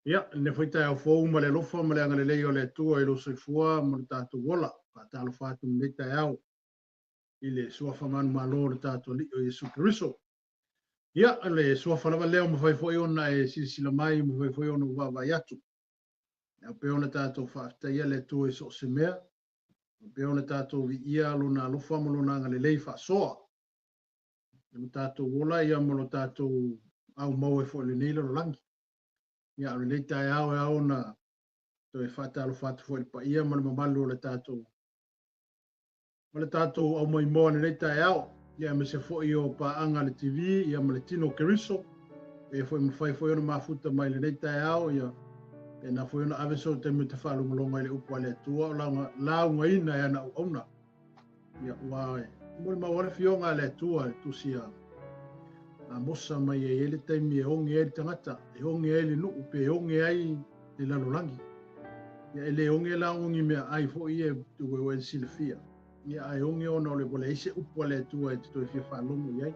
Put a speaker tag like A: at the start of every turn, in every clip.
A: Ia, lenei foi taeao fou ma le alofa ma le agalelei o le Atua i lou soifua ma lo tatou ola. Faatalofa atu i lenei taeao i le suafa manumalo o le tatou Alii o Iesu Keriso. Ia, o le suafa lava lea ua mafai foi ona e silasila mai, ua mafai foi ona ou vaavaai atu. E ao pea ona tatou faafetaia le Atua i so o se mea, e ao pea ona tatou viia Lona alofa ma Lona agalelei faasoa i lo tatou ola ia ma lo tatou aumau ai foi i lenei lalolagi. Ia, o lenei taeao e ao ona toe faatalofa atu foi i le paia ma le mamalu o le tatou o le tatou aumaimoa i lenei taeao, ia aemaise foi o paaga a le TV ia ma le tino o Keriso, e foi mafai foi ona mafuta mai i lenei taeao, ia pena foi ona ave sou taimi ou te faalogologo ai i le upu a le Atua o laugaina e ana auauna. Ia, ua molimau le afioga a le Atua i le tusi a Amosa mai e i ai le taimi e oge ai le tagata, e oge ai le nuu, pe oge ai le lalolagi. Ia, e le oge la ona o ni meaai foi ia ua e silafia. Ia, ae oge ona o le ua leai se upu a le Atua e te toe fia faalogo i ai.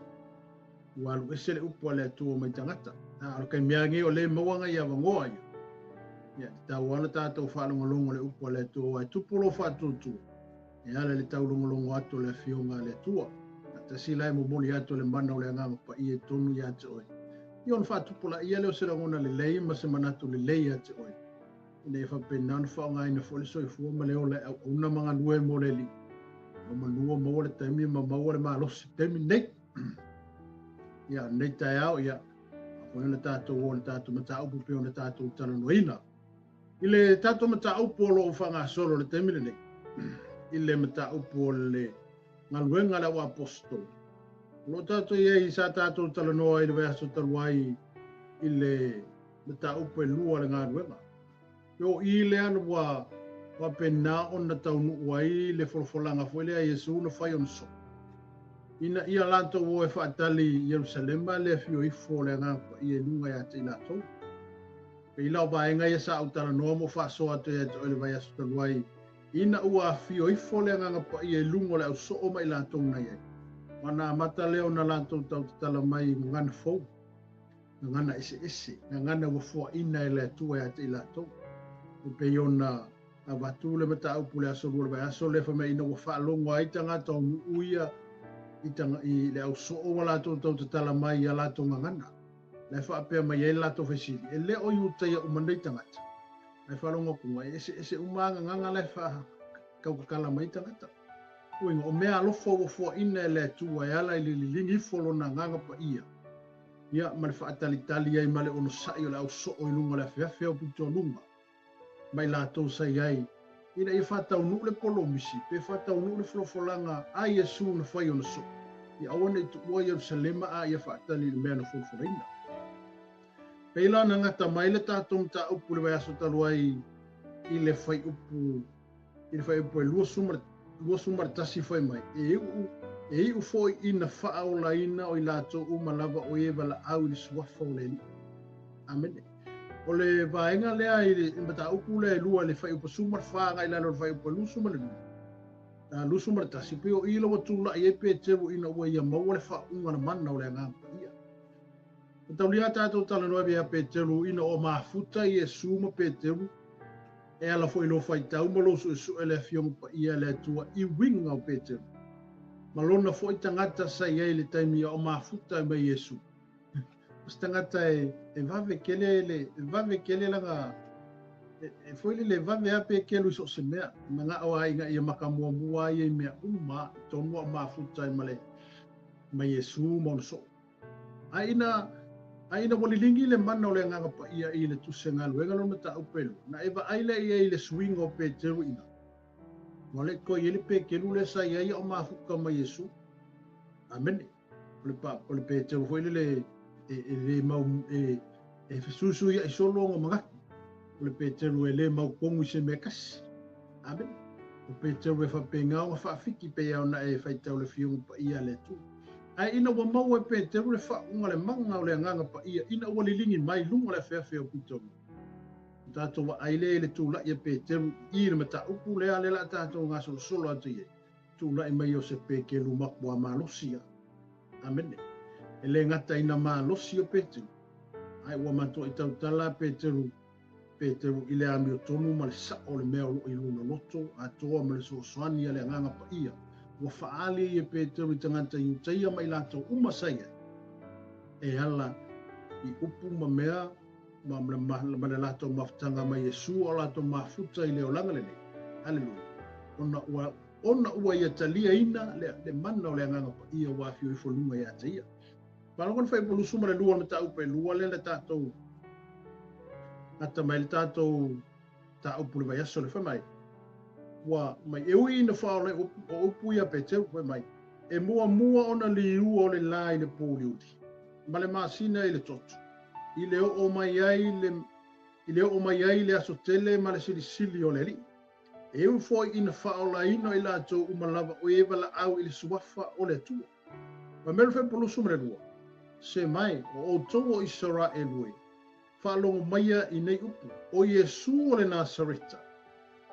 A: Ua alu ese le upu a le Atua mai tagata. A o le taimi lava lenei o lea e maua nai avanoa ia. Ia, e tatau lava ona tatou faalogologo i le upu a le Atua, aua e tupu lou faatuatua e ala i le taulogologo atu o le Afioga a le Atua. Tasi la e momoli atu le mana o le Agaga Paia i totonu ia te oe. Ia ona faatupulaia lea o se lagona lelei ma se manatu lelei ia te oe, ina ia faapena ona faaaogaina foi le soifua ma le ola e auauna ma galue mo le Alii. Ua manua maua le taimi ma maua le malosi i le taimi lenei. Ia, lenei taeao, ia, foi ona tatou o i le tatou mataupu pei ona tatou talanoaina. I le tatou mataupu o lo o faagasolo i le taimi lenei, i le mataupu o le galuega a le au aposetolo, o lo o tatou i ai, sa tatou talanoa i le vaiaso talu ai i le mataupu e lua o le galuega. E o i lea ua faapena ona taunuu ai le folafolaga foi lea a Iesu na fai ona soo, ina ia latou o e faatali i Ierusalema le afio ifo o le Agaga Paia i luga ia te i latou. Pei la o vaega ia sa ou talanoa ma ou faasoa atu ia te oe i le vaiaso talu ai, ina ua afio ifo le Agaga Paia i luga o le au soo ma i latou na i ai, ona amata lea ona latou tautatala mai i gagana fou, gagana eseese, gagana ua foaina e le Atua ia te i latou. E pei ona avatu le mataupu i le aso lua o le vaiaso lea fai mai ina ua faalogo ai tagata o nuu ia i le au soo ua latou tautatala mai i a latou gagana. La e faapea mai ai le latou fesili, e le o Iutaia uma nei tagata. Ae faalogo atu, e eseese uma lava gagana la e faatautatala mai tagata. Uiga, o mea alofa ua foaina e le Atua e ala i le liligi ifo o Lona Agaga Paia, ia, ma le faatalitali ai ma le onosai o le au soo i luga o le afeafe o pitoaluga ma i latou sa i ai, ina ia faataunuu le polomisi, pe faataunuu le folafolaga a Iesu na fai ona soo, ia aua ne i tuua Ierusalema a ia faatali i le mea na folafolaina. Pei la ona gata mai le tatou mataupu i le vaiaso talu ai i le fuaiupu i le fuaiupu e 21 fai mai, e iu, e iu foi ina faaolaina o i latou uma lava o e valaau i le suafa o le Alii. Amene. O le vaega lea i le mataupu lea e lua i le fuaiupu 14 agai i lalo o le fuaiupu 22, 21, pei o i la ua tulai ai Peteru ina ua ia maua le faauuga na mana o le Agaga Paia. E taulia tatou talanoa ia Peteru ina ua mafuta Iesu ma Peteru e ala foi i lou faitau ma lou suesue le Afioga Paia a le Atua i uiga o Peteru ma lona foi tagata sa i ai i le taimi a o mafuta mai Iesu. O se tagata e vave tele le e vave tele lana e foi lele e vave lava Peteru i so o se mea. E manao lava ina ia makamuamua ia i mea uma i tonu a o mafuta ai ma le ma Iesu ma ona soo. Ae ina, ae ina ua liligi le mana o le Agaga Paia i le tusi galuega lona mataupu e lua, na e vaai lea i ai i le suiga o Peteru i ina. Ua le toe i ai le Peteru lea sa i ai a o mafuta ma Iesu. Amene. O le, pa, o le Peteru foi lele e, e le mau, e, e fesuisuiaʻi solo ona manatu. O le Peteru e le mautonu i se mea tasi. Amene. O Peteru e faapena ona faafiki pei ona e faitau le Afioga Paia a le Atua. Ae ina ua maua e Peteru le faauuga le maga o le Agaga Paia ina ua liligi mai luga o le afeafe o Pitoga. O tatou vaai lea i le tulai a Peteru i le mataupu lea lea la tatou gasolosolo atu i ai. Tulai mai o se Peteru matua malosi ia. Amene. E le gata ina malosi o Peteru, ae ua matuai tautala Peteru Peteru i le amiotonu ma le sa'o o le mea o lo o i lona loto atoa ma le fesoasoani a le Agaga Paia ua faaali ai e Peteru i tagata Iutaia ma i latou uma sa i ai e ala i upu ma mea ma le latou mafutaga ma Iesu a o latou mafuta i le olaga lenei. Aleluia. Ona ua ia taliaina le mana o le Agaga Paia ua afio ifo luga ia te ia. Faalogo le fuaiupu 22 o le mataupu e lua lea le tatou gata mai le tatou mataupu le vaiaso le fai mai. Ua mai e ui ina faaola o upu ia Peteru fai mai. E muamua ona liua o le la i le pouliuli ma le masina i le toto. I le oo mai ai le aso tele ma le silisili o le Alii. E ui foi ina faaolaina i latou uma lava o e valaau i le suafa o le Atua. Ma mea le fuaiupu 22. Se mai, o outou o Isaraelu e, faalogo maia i nei upu, o Iesu o le Nasareta,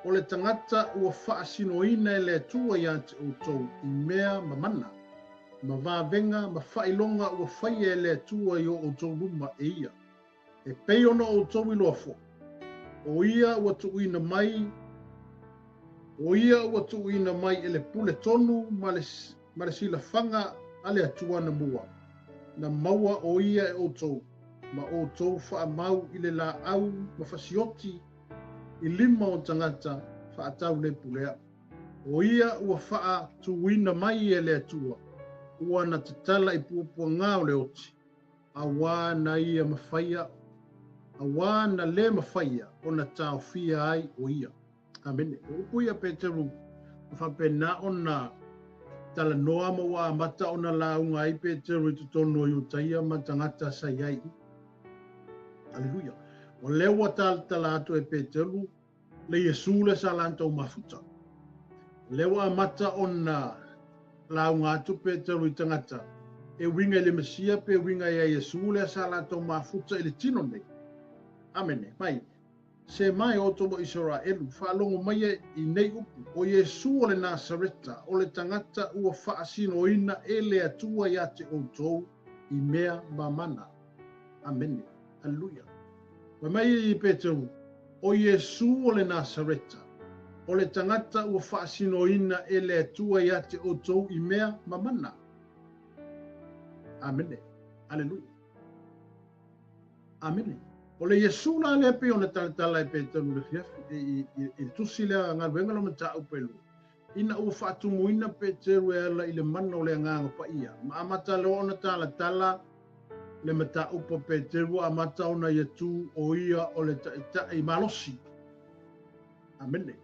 A: o le tagata ua faasinoina e le Atua ia te outou i mea ma mana, ma vavega ma faailoga ua faia e le Atua i o outou luma e ia. E pei ona outou iloa foi, o ia ua tuuina mai e le pule tonu ma le silafaga a le Atua na mua, na maua o ia e outou, ma outou faamau i le laau ma fasioti i lima o tagata faatau le pulea. O ia ua faatuina mai e le Atua, ua na tatala i puapuaga o le oti, auā na le mafaia ona taofia ai o ia. Amene. O upu ia Peteru, ma faapena ona talanoa ma ua amata ona lauga ai Peteru i totonu o Iutaia ma tagata sa i ai. Aleluia. O lea ua talatala atu e Peteru le Iesu le sa latou mafuta. O lea ua amata ona lauga atu Peteru i tagata e uiga i le Mesia pe uiga ia Iesu lea sa latou mafuta i le tino nei. Amene. Mai. Se mai o outou o Isaraelu, faalogo mai i nei upu, o Iesu o le Nasareta, o le tagata ua faasinoina e le Atua ia te outou i mea ma mana. Amene. Aleluia. Fai mai Peteru, o Iesu o le Nasareta, o le tagata ua faasinoina e le Atua ia te outou i mea ma mana. Amene. Aleluia. Amene. O le Iesu la lea pei ona talatala e Peteru le fiafi i le tusi lea galuega lo mataupu e lua. Ina ua faatumuina Peteru e ala i le mana o le Agaga Paia. Ma amata loa ona talatala le mataupu a Peteru amata ona ia tu o ia o le taitai malosi. Amene.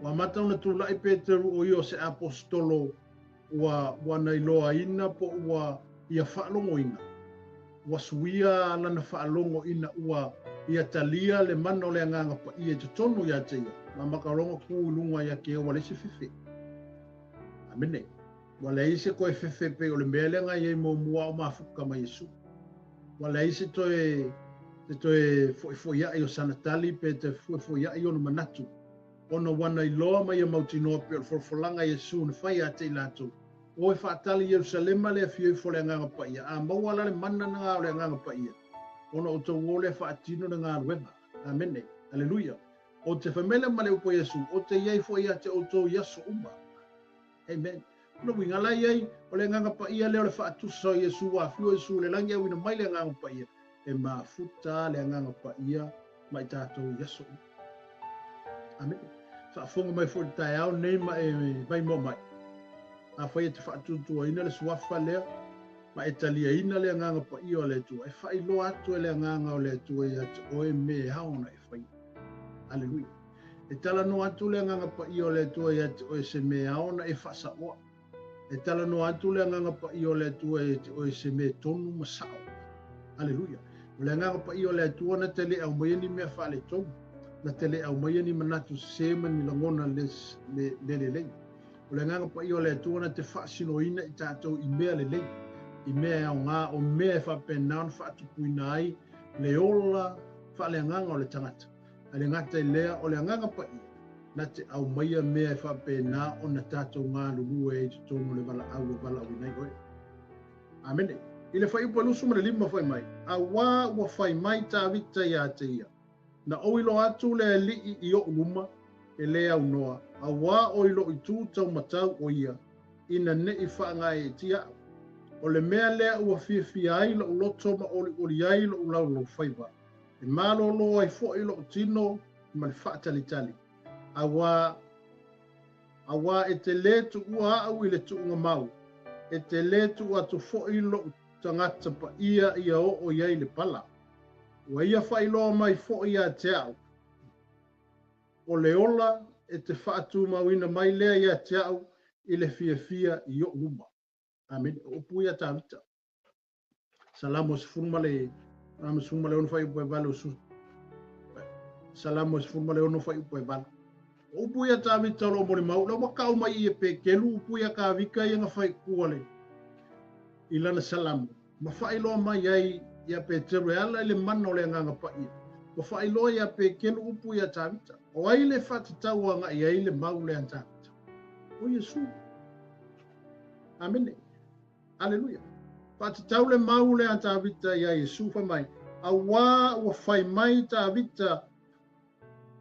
A: Ua amata ona tulai Peteru o ia o se apostolo ua na iloaina po ua ia faalogoina. Ua suia lana faalogo ina ua ia talia le mana o le Agaga Paia i totonu ia te ia. Ma makaloga ku i luga ia ke ua le se fefe. Amene. Ua leai se toe fefe pe o le mea lea na iai muamua o mafuta ma Iesu. Ua leai se toe fo'ifo'ia'i o sana tali pe te fo'ifo'ia'i ona manatu. Ona ua na iloa ma ia mautinoa pe o le folafolaga Iesu na fai ia te i latou. O e faatali Ierusalema le afio ifo le Agaga Paia. A maua la le mana na o le Agaga Paia. Ona o tou o le faatino le galuega. Amene. Aleluia. O te whamele ma le upo Iesu, o te iai fo ia te outou i aso uma. Amen. No uiga la iai, o le Agaga Paia lea o le faatusa o Iesu ua afio Iesu le lagi auina mai le Agaga Paia. E mafuta le Agaga Paia ma i tatou i aso uma. Amen. Faafofoga mai foi le taeao nei ma e maimoa mai. Afai e te faatuatuaina le suafa lea, ma e taliaina le Agaga Paia o le Atua, e faailoa atu e le Agaga o le Atua ia te oe me e ao ona e faia. Aleluia. E talanoa atu le Agaga Paia o le Atua ia te oe se mea ao ona e faasaoa. E talanoa atu le Agaga Paia o le Atua ia te oe se mea tonu ma sao. Aleluia. O le Agaga Paia o le Atua na te le aumaia ni mea faaletonu. Na te le aumaia ni manatu sese ma ni lagona le lelei. O le Agaga Paia o le Atua na te faasinoina i tatou i mea lelei, i mea e aoga, o mea e faapena ona faatupuina ai le ola faaleagaga o le tagata. A le gata i lea o le Agaga Paia, na te aumaia mea e faapena ona tatou galulue ai i totonu o le valaau ua valaauina ai oe. Amene. I le fuaiupu 25 fai mai, auā ua fai mai Tavita ia te ia. Na ou iloa atu le Alii i oʻu luma, e lē aunoa, auā o i loʻu itu taumatau o ia, ina neʻi faagaeetia aʻu. O le mea lea ua fiafia ai loʻu loto ma ʻoliʻoli ai loʻu laulaufaiva, e malōlō ai foʻi loʻu tino ma le faatalitali, auā, auā e te lē tuʻua aʻu i le tuʻuga mau, e te lē tuʻu atu foʻi loʻu tagata paʻia ia oo i ai le pala. Ua ia faailoa mai foʻi iā te aʻu, o le ola e te faatumauina mai lea iā te aʻu i le fiafia i oʻu luma. Amene. O upu ia Tavita. Salamo 16 fuaiupu e 8 o su. Salamo 16 fuaiupu e 8. O upu ia Tavita o lo molimau, la ua kau mai i e Pekelu, upu ia Kavika ia nga whai kuale i lana salamo. Ma faailoa mai ai iā Peteru e ala i le mana o le Agaga Paia. Ua faailoa iā Pekelu upu iā Tavita. O ai le faatatau agaʻi ai le mau lea Tavita? O Iesū. Amene. Aleluia. Faatatau le mau lea Tavita iā Iesū fai mai, auā ua fai mai Tavita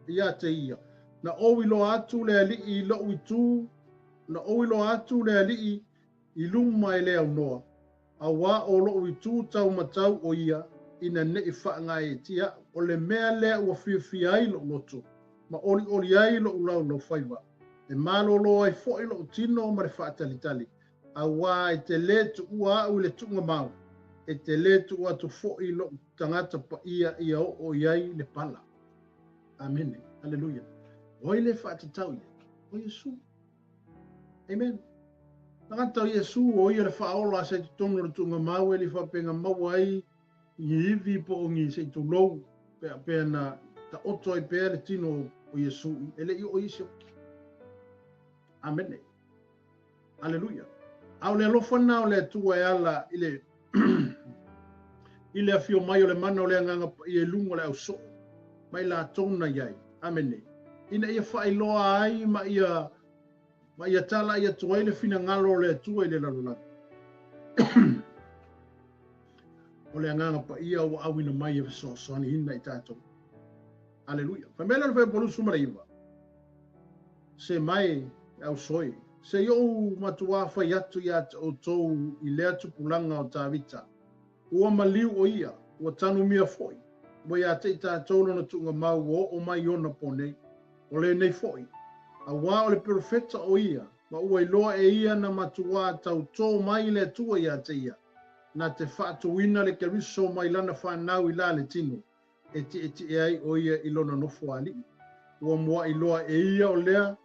A: iā te ia, na ou iloa atu le Alii i loʻu itu, na ou iloa atu le Alii i luma e le aunoa, auā o loʻu itu taumatau o ia, ina neʻi faagaeetia aʻu. O le mea lea ua fiafia ai loʻu loto, ma ʻoliʻoli ai loʻu laulaufaiva, e malōlō ai foʻi loʻu tino ma le faatalitali, auā e te lē tuʻua aʻu i le tuʻuga mau, e te lē tuʻu atu foʻi loʻu tagata paʻia ia oo i ai le pala. Amene. Aleluia. O ai le faatatau ia? O Iesū. Amen. Tagata o Iesū o ia le faaola sa i totonu o le tuʻuga mau e le faapenga maua ai ngi ivi po o ngi se i tulou pe pea na taoto ai pea le tino o Iesū e le i oo i isi oki. Amene. Aleluia. A o le alofa na o le Atua e ala i le i le afio mai o le mana o le Agaga Paia i luga o le ausoo ma i latou na i ai. Amene. Ina ia faailoa ai ma ia ma ia talaʻi atu ai le finagalo o le Atua i le lalolagi. O le Agaga Paia ua auina mai e fesoasoaniina i tatou. Aleluia. Fai mai le le Fuaiupu 29. Se mai e ausoi, se i ou matuā fai atu iā te outou i lea tupulaga o Tavita, ua maliu o ia, ua tanumia foʻi, ua iā te i tatou lona tuʻuga mau ua oo mai i ona po nei, o lenei foʻi, auā o le perofeta o ia, ma ua iloa e ia na matuā tautō mai le Atua iā te ia, na te faatuina le Keriso mai lana fanau i la le tino, e tietie ai o ia i lona nofo aliʻi. Ua muaʻi loa e ia o lea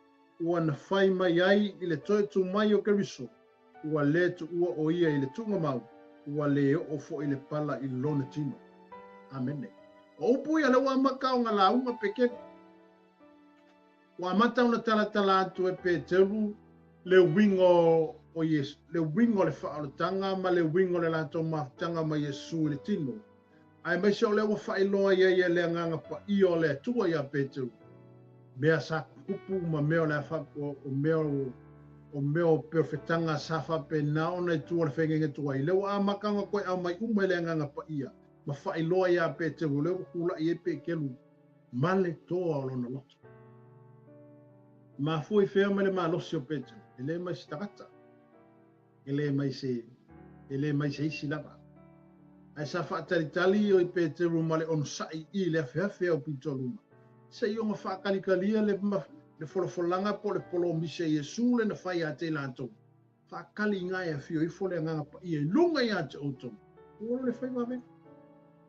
A: ua na fai mai ai i le toe tū mai o Keriso, ua lē tuʻua o ia i le tuʻuga mau, ua lē oo foʻi le pala i lona tino. Amene. O upu ia lea ua amata o nga lauga Pekelu. Ua amata ona talatala atu e Peteru le uiga o Iesu, le uiga o le faaolataga ma le uiga o le latou mafutaga ma Iesu i le tino. Aemaise o lea ua faailoa i ai e le Agaga Paia o le Atua iā Peteru, mea sa tupu ma mea o le a o mea o mea o perofetaga sa faapena ona i tua o le faigaiga tuai, lea ua amata ona toe aumai uma e le Agaga Paia ma faailoa iā Peteru, lea ua tulaʻi ai Peteru ma le toa o lona loto. Mafua i fea mai le malosi o Peteru? E le mai se tagata. E le mai se, e le mai se isi lava. Ae sa faatalitali o i Peteru ma le onosaʻi i le afeafe au pito luma, se i ona faakalikalia le, le folafolaga po o le polomise a Iesu le na fai ia te i latou. Faakali iga e afio ifo le Agaga Paia i luga iā te outou. Ua lo le fai vavega.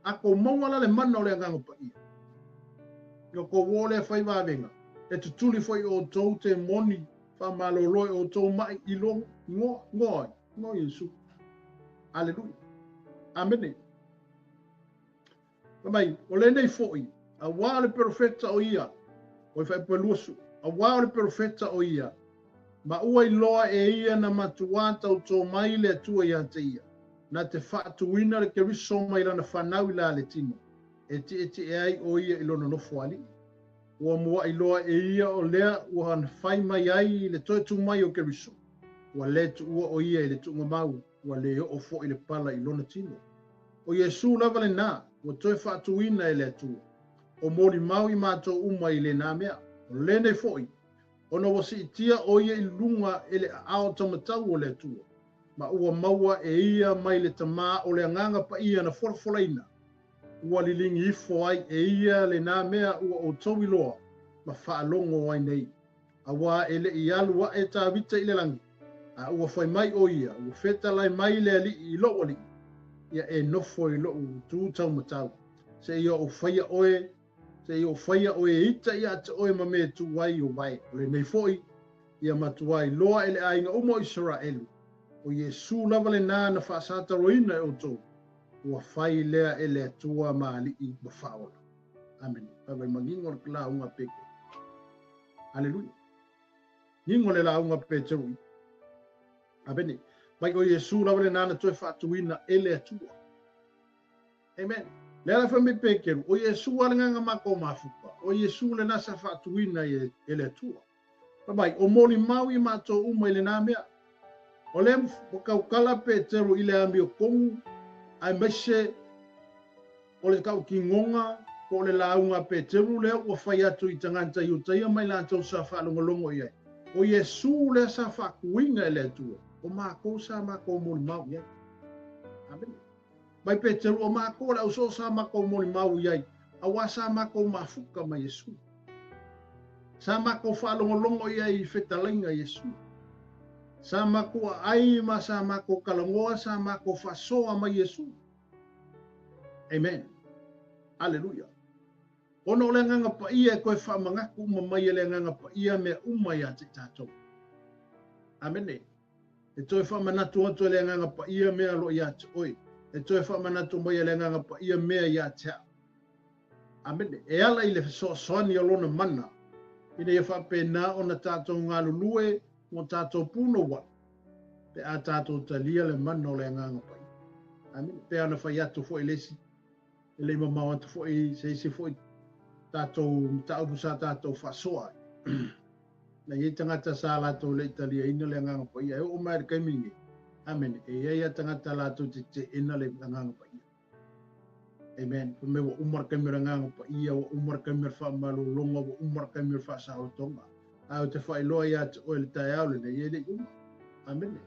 A: A kou maua la le mana o le Agaga Paia. I o kou o lea fai vavega, e tutuli foʻi outou te moni faamalōlō e outou maʻi i lo ngoa, ngoa ai, ngoa Iesu. Aleluia. Amene. Fai mai, o lenei foʻi, auā o le perofeta o ia, o i fuaiupu e 20, auā o le perofeta o ia, ma ua iloa e ia na matuā tautō mai le Atua iā te ia, na te faatuina le Keriso mai lana fanau i la le tino, e tietie ai o ia i lona nofo aliʻi. Ua muaʻi loa e ia o lea ua fai mai ai i le toe tū mai o Keriso, ua lē tuʻua o ia i le tuʻuga mau, ua lē oo foʻi le pala i lona tino. O Iesū lava lenā, ua toe faatuina e le Atua. O molimau i matou uma i lenā mea. O lenei foi, ona ua siitia ʻo ia i luga e le aao taumatau o le Atua, ma ua maua e ia mai le Tamā o le Agaga Paia na folafolaina, ua liligi ifo ai e ia lenā mea ua outou iloa ma faalogo ai nei. Auā e le i alu aʻe Tavita i le lagi, a ua fai mai ʻo ia, Ua fetalai mai le Alii i lou Alii, ia e nofo i loʻu itu taumatau, seia ou faia ʻoe, seia ou faia ʻoe e ita ia te ʻoe ma mea e tu ai ou wae. O lenei foi, ia matua iloa e le aiga uma o Isaraelu, ʻo Iesū lava lenā na faasataroina e ʻoutou, ua fai lea e le Atua ma Alii ma Faaola. Amene. Vaivai manino le lauga a Peteru. Aleluia. Nino le lauga a Peteru i. Amene. Mai ʻo Iesū lava lenā na toe faatuina e le Atua. Amen. Lea la fai mai Peteru, ʻo Iesū a le agaga matou mafuta, ʻo Iesū lenā sa faatuina e le Atua. Fai mai, o molimau i matou uma i lenā mea. O lea ua tautala Peteru i le amiotonu, aemaise o le tautinoga po o le lauga a Peteru lea ua fai atu i tagata Iutaia mai latou sa faalogologo i ai. ʻO Iesū lea sa faatuina e le Atua, o matou sa matou molimau i ai. Amene. Mai Peteru, o matou o le ausoo sa matou molimau i ai, auā sa matou mafuta ma Iesu. Sa matou faalogologo i ai i fetalaiga Iesu. Sa matou aai ma sa matou talanoa, sa matou faasoa ma Iesu. Amen. Aleluia. Ona o le Agaga Paia e toe faamanatu uma mai e le Agaga Paia mea uma iā te i tatou. Amene. E toe faamanatu atu e le Agaga Paia mea o lo o iā te oe. E toe faamanatu mai e le Agaga Paia mea iā te au. Amene. E ala i le fesoasoani o Lona mana, ina ia faapena ona tatou galulue mo tatou punouai, pe a tatou talia le mana o le Agaga Paia. Amene. Pe ana fai atu foi le isi, e le i mamao atu foi se isi foi tatou mataupu sa tatou faasoa ai. Na i ai tagata sa latou le i taliaina le Agaga Paia. E oo mai i le taimi lenei, amene, e i ai lava tagata latou te teena le Agaga Paia. Amen. Fai mai ua uma le taimi o le Agaga Paia, ua uma le taimi o le faamalologa, ua uma le taimi o le faasaolotoga. Ae ou te faailoa ia te oe i le taeao lenei, e le i uma. Amene.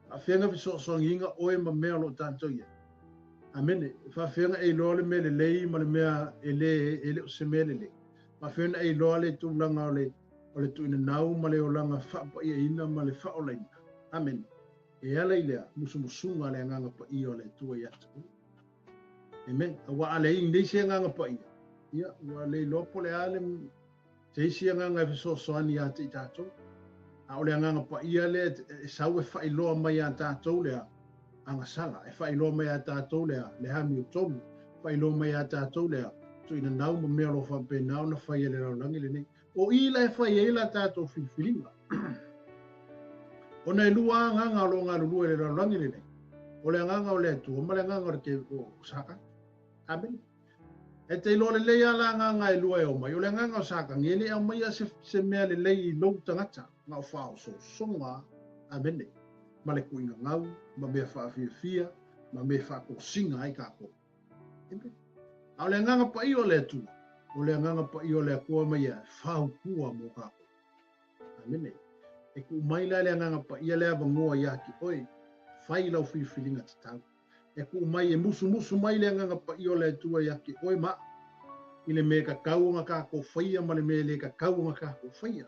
A: Faafeaga fesoasoaniina oe ma mea o lo o tatou i ai. Amene. Faafeaga e iloa le mea lelei ma le mea e le, e le o se mea lelei. Faafeaga e iloa le tulaga o le, o le tuuinanau ma le olaga faapaiaina ma le faaolaina. Amene. E ala i lea musumusuga a le Agaga Paia o le Atua ia te oe. Amen. Aua a leai nei se Agaga Paia, ia, ua le iloa po o le a le, se isi agaga e fesoasoani ia te i tatou. A o le Agaga Paia lea e sau e faailoa mai iā tatou le agasala, e faailoa mai iā tatou le le amiotonu, faailoa mai iā tatou le tuuinanau ma mea o lo o faapena ona fai e le lalolagi lenei. O i la e fai ai la tatou filifiliga. Ona e lua agaga o lo o galulue i le lalolagi lenei, o le agaga o le Atua ma le agaga o le o Satani. Amene. E te iloa lelei lava la agaga e lua e omai, o le agaga o Satani e le aumaia se, se mea lelei i lou tagata, na o faaosoosoga, amene, ma le tuuina gau, ma mea faafiafia, ma mea faatosina ai tatou. Amen. A o le agaga paia o le Atua, o le agaga paia o le Atua mai ia fautua mo tatou. Amene. E tuu mai la le agaga paia le avanoa ia te oe, fai lau filifiliga tatau. E tuu mai, e musumusu mai le Agaga Paia o le Atua ia te oe ma au, i le mea e tatau ona tatou faia ma le mea e le tatau ona tatou faia.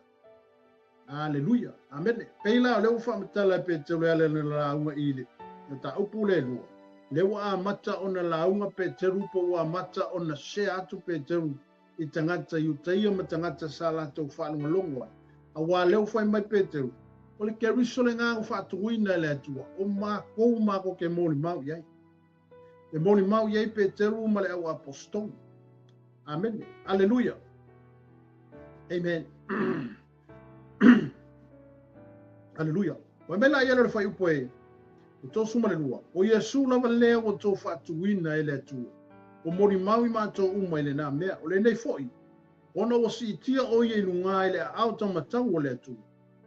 A: Aleluia. Amene. Pei la o lea ua faamatala e Peteru e ala i lana lauga i le mataupu lea e lua, lea ua amata ona lauga Peteru po ua amata ona share atu Peteru i tagata Iutaia ma tagata sa latou faalogologo ai. Auā lea ua fai mai Peteru, O le Keriso lenā ua faatuina e le Atua, o makou makou te molimau i ai. E molimau i ai Peteru ma le au aposetolu. Amene. Aleluia. Amen. Aleluia. Fai mai la ia le fuaiupu e 32, O Iesu lava lea ua outou faatuina e le Atua, ua molimau i matou uma i lenā mea, o lenei foi, ona ua siitia ʻo ia i lugā i le aao taumatau o le Atua,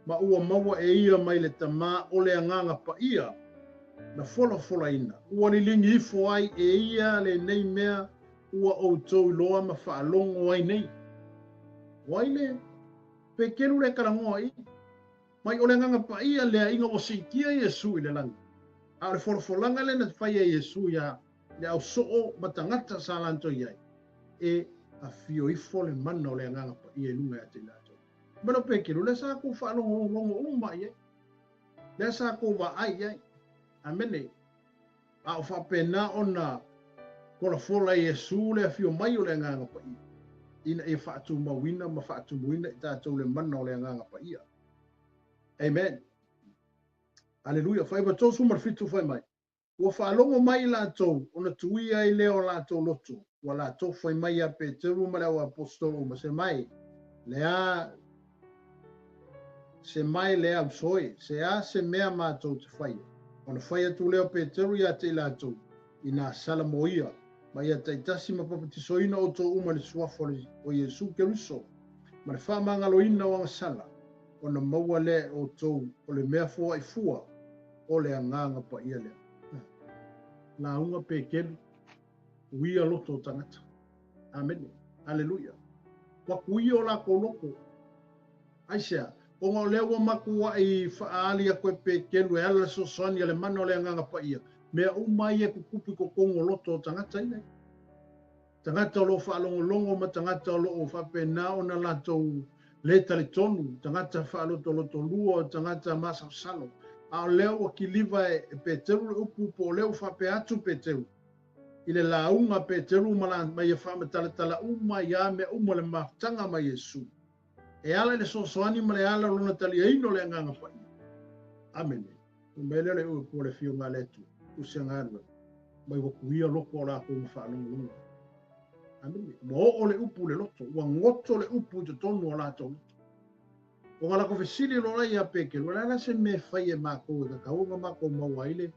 A: ma ua maua e ia mai le Tamā o le Agaga Paia na folafolaina, ua liligi ifo ai e ia lenei mea ua outou iloa ma faalogo ai nei. O ai le Peteru lea e talanoa i i? Mai o le Agaga Paia lea ina ua siitia Iesu i le lagi. A o le folafolaga lea na faia e Iesu ia le au soo ma tagata sa latou i ai, e afio ifo le mana o le Agaga Paia i luga ia te i latou. Ma le Peteru, lea sa kou faalogologo uma i ai. Lea sa kou vaai i ai. Amene. A o faapena ona folafola e Iesu le afio mai o le Agaga Paia, ina ia faatumauina ma faatumuina i tatou le mana o le Agaga Paia. Amen. Aleluia. Faiva 37 fai mai. Ua faalogo mai i latou, ona tuia ai lea o latou loto, ua latou fai mai ia Peteru ma le au aposetolo uma, se mai, le a, se mai le au soe, se a se mea matou te faia. Ona fai atu lea o Peteru ia te i latou, inā salamoia, ma ia taitasi ma papatisoina outou uma i le suafa o Iesu Keriso, ma le faamagaloina o agasala, ona maua lea e outou o le mea foai fua o le Agaga Paia lea. Lauga Peteru, uia loto o tagata. Amene. Aleluia. Ua kuia o lakou loto. Aisea? Ona o lea ua matuai faaali atu e Peteru e ala le fesoasoani a le mana o le Agaga Paia, mea uma ia e tutupu i totonu o loto o tagata ia. Tagata o lo o faalogologo ma tagata o lo o faapena ona latou lē talitonu, tagata faalotolotolua, tagata masalosalo. A o lea ua kiliva e Peteru le upu, po o lea ua faapea atu Peteru i le lauga a Peteru ma, ma ia faamatalatala uma ai a mea uma o le mafutaga ma Iesu. E ala i le soasoani ma le ala o lona taliaina o le Agaga Paia. Amene. Fai mai lea o le upu o le Afioga a le Atua, tusi a galuega, mai ua kuia loko o lakou ma faalogologo. Amene. Ua oo le upu i le loto, ua goto le upu i totonu o latou loto. O nga lakou fesili loa la ia Peteru, o le a la se mea e fai e makou e tatau ona makou maua ai le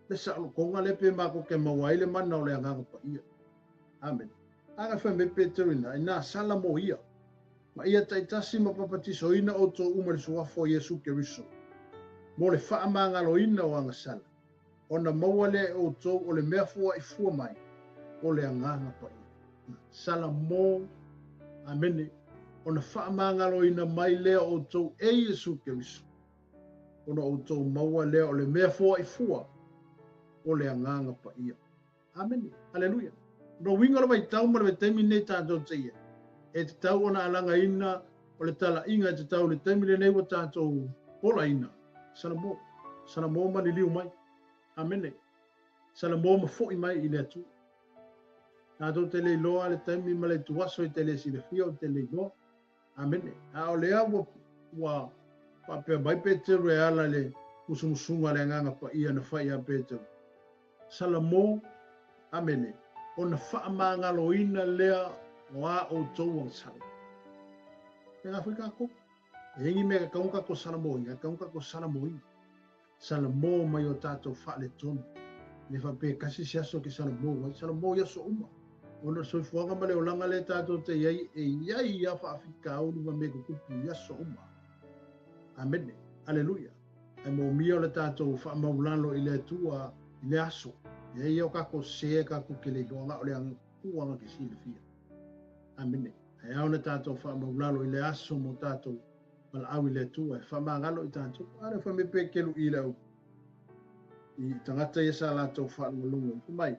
A: le saolotoga lea pe makou te maua ai le mana o le Agaga Paia. Amene. A na fai mai Peteru ina, ina sala mo ia. Ma ia taitasi ma papatisoina outou uma i le suafa o Iesu Keriso, mo le faamagaloina o agasala, ona maua lea e outou o le mea foai fua mai, o le Agaga Paia. Sala mo, Amene, ona faamagaloina mai lea o outou e Iesu Keriso, ona outou maua lea o le mea foai fua, o le Agaga Paia. Amene. Aleluia. No uiga o le vaitau ma le vaitaimi lenei tatou te i ai, e tatau ona alagaina o le talaiga e tatau i le taimi lenei ua tatou olaina. Salamo. Salamo ma liliu mai. Amene. Salamo ma foi mai i le Atua. Tatou te le iloa le taimi ma le ituaso i te le silafia o te le iloa. Amene. A o lea ua, ua faapea mai Peteru e ala i le musumusuga a le Agaga Paia na fai ia Peteru. Salamo, Amene, ona faamagaloina lea o a outou agasala. Pēlā foi kākou. E iai ni mea e tatau ona tatou salamoina, e tatau ona tatou salamoina. Salamo mai o tatou faaletonu. E le faapea e tasi se aso e te salamo ai, salamo i aso uma. Ona o le soifuaga ma le olaga lea tatou te i ai, e i ai lava faafitauli ma mea e tutupu i aso uma. Amene. Aleluia. Ae moomia o le tatou faamaulalo i le Atua i le aso. E i ai o tatou sē tatou te le iloa, na o le Atua na te silafia. Amene. Ae ao ona tatou faamaulalo i le aso mo tatou valaau i le Atua e faamagalo i tatou. A lea fai mai Peteru i le au i tagata ia sa latou faalogologo. Fai mai,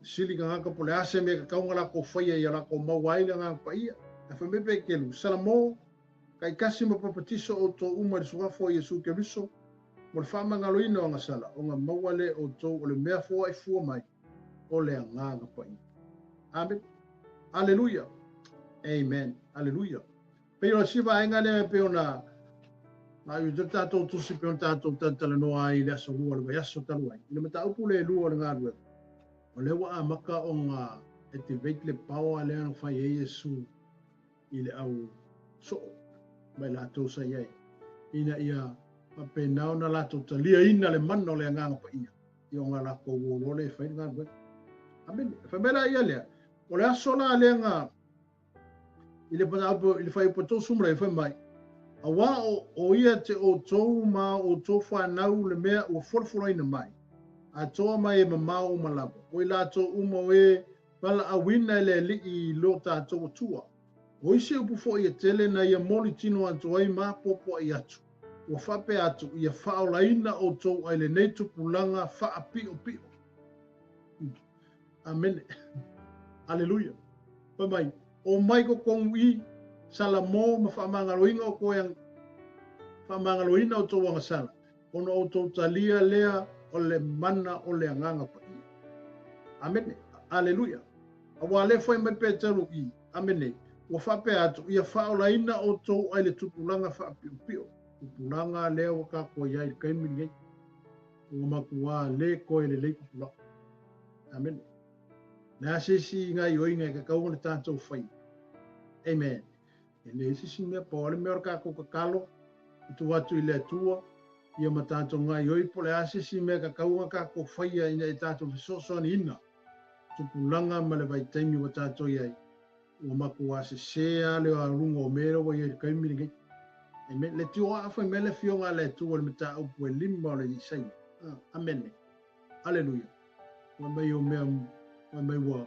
A: sili tagata po o le a se mea e tatau ona latou faia ia latou maua ai le Agaga Paia. Ae fai mai Peteru, Salamo, taitasi ma papatiso outou uma i le suafa o Iesu Keriso, mo le faamagaloina o agasala, ona maua lea e outou o le mea foai fua mai o le Agaga Paia. Amen. Aleluia. Amen. Aleluia. Pei o si vaega lea e pei ona a i te tatou tusi pei ona tatou talatalanoa ai i le aso lua o le vaiaso talu ai. I le mataupu le lua o le galuega, o lea ua amata ona activate le power lea na fai ai Iesu i le au soo ma i latou sa i ai, ina ia faapena ona latou taliaina le mana o le Agaga Paia i ona latou o loa lea e fai le galuega. Amene. Fai mai la ia lea, o le aso la lea na i le mataupu i le fuaiupu 39 fai mai, Auā o ia te outou ma outou fanau le mea ua folafolaina mai, atoa mai e mamao uma lava, o i latou uma o e. Valaauina e le Alii i lo tatou Atua. O isi upu foi e tele na ia moli tino atu ai ma apoapoai atu, ua faapea atu, ia faaolaina outou ai lenei tupulaga faapiopio. Amene. Aleluia. Fai mai, o mai totonu i Salamo ma faamagaloina o toe faamagaloina outou agasala, ona outou talia lea o le mana o le Agaga Paia. Amene. Aleluia. Aua lea fai mai Peteru i, amene, ua faapea atu, ia faaolaina outou ai le tupulaga faapiopio. Tupulaga lea ua tatou i ai i le taimi lenei. Ua matua le toe lelei tupulaga. Amene. Le a se isi gaoioiga e tatau ona tatou faia. Amen. E leai se isi mea, pau lava le mea o le tatou tatalo, e tuu atu i le Atua, ia ma tatou gaoioi po o le a se isi mea e tatau ona tatou faia ina ia tatou fesoasoaniina tupulaga ma le vaitaimi ua tatou i ai. Ua matua sese lava le aluga o mea ua i ai i le taimi lenei. Amen. Le tio a fai mai le afioga a le Atua i le mataupu e 5 o le Isaia. Amene. Aleluia. Ua mai o mea, ua mai ua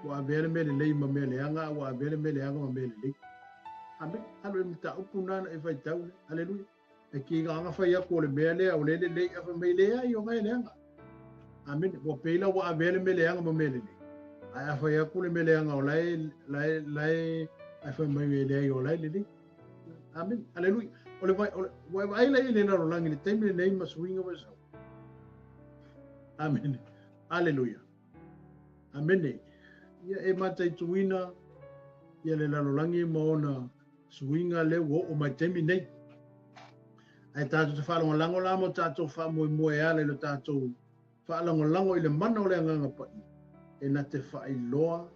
A: ua avea le mea lelei ma mea leaga, ua avea le mea leaga ma mea lelei. Amen. Alu i le mataupu nana e faitau le. Aleluia. E ki ngā whai aku o le mea lea, o le lelei, a fai mai leai o ngai leaga. Amen. Ua peila ua avea le mea leaga ma mea lelei. Ae a fai aku le mea leaga o lae, lae, lae, ae fai mai e leai o lae lelei. Amen. Aleluia. O le vai, o le, ua vaai lai le lalolagi le taimi lenei ma suiga ua sau. Amen. Aleluia. Amene. Ia e mataituina ia le lalolagi ma ona suiga lea ua oo mai taimi nei. Ae tatou te faalagolago la mo tatou faamoemoe e ala i lo tatou faalagolago i le mana o le Agaga Paia, e na te faailoa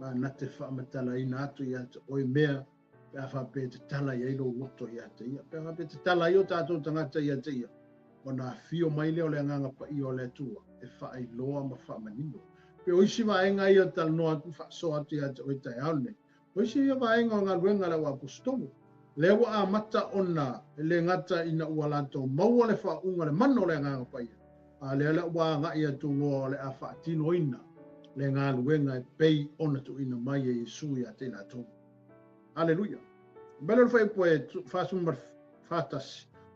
A: ma na te faamatalaina atu ia te oe mea pe a faapea e tatala i ai lou loto ia te ia. Pe a faapea e tatala ai o tatou tagata ia te ia, ona afio mai lea o le Agaga Paia o le Atua e faailoa ma faamanino. Pe o isi vaega ia talanoa atu faasoa atu ia te oe taeao lenei. O isi ia vaega o galuega a le auaposetolo, lea ua amata ona e le gata ina ua latou maua le faauuga le mana o le Agaga Paia, a lea la ua agai atu loa o le a faatinoina le galuega e pei ona tuuina mai e Iesu ia te i latou. Aleluia. Mai le fuaiupu e 41,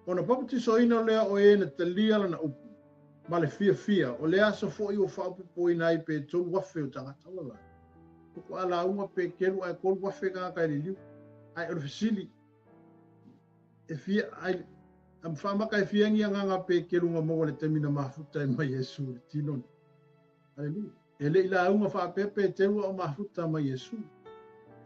A: ona papatisoina lea o e na talia lana upu, ma le fiafia, o le aso foi ua faaopoopoina ai pe 3,000 o tagata. Ola. Faatoa lauga Peteru ae 3,000 tagata e liliu. Ae o le fesili, e fia, ai, a faamaka e fia ni agaga Peteru na maua le taimi na mafuta ai ma Iesu i le tino nei. Aleluia. E le i lauga faapea Peteru a o mafuta ma Iesu.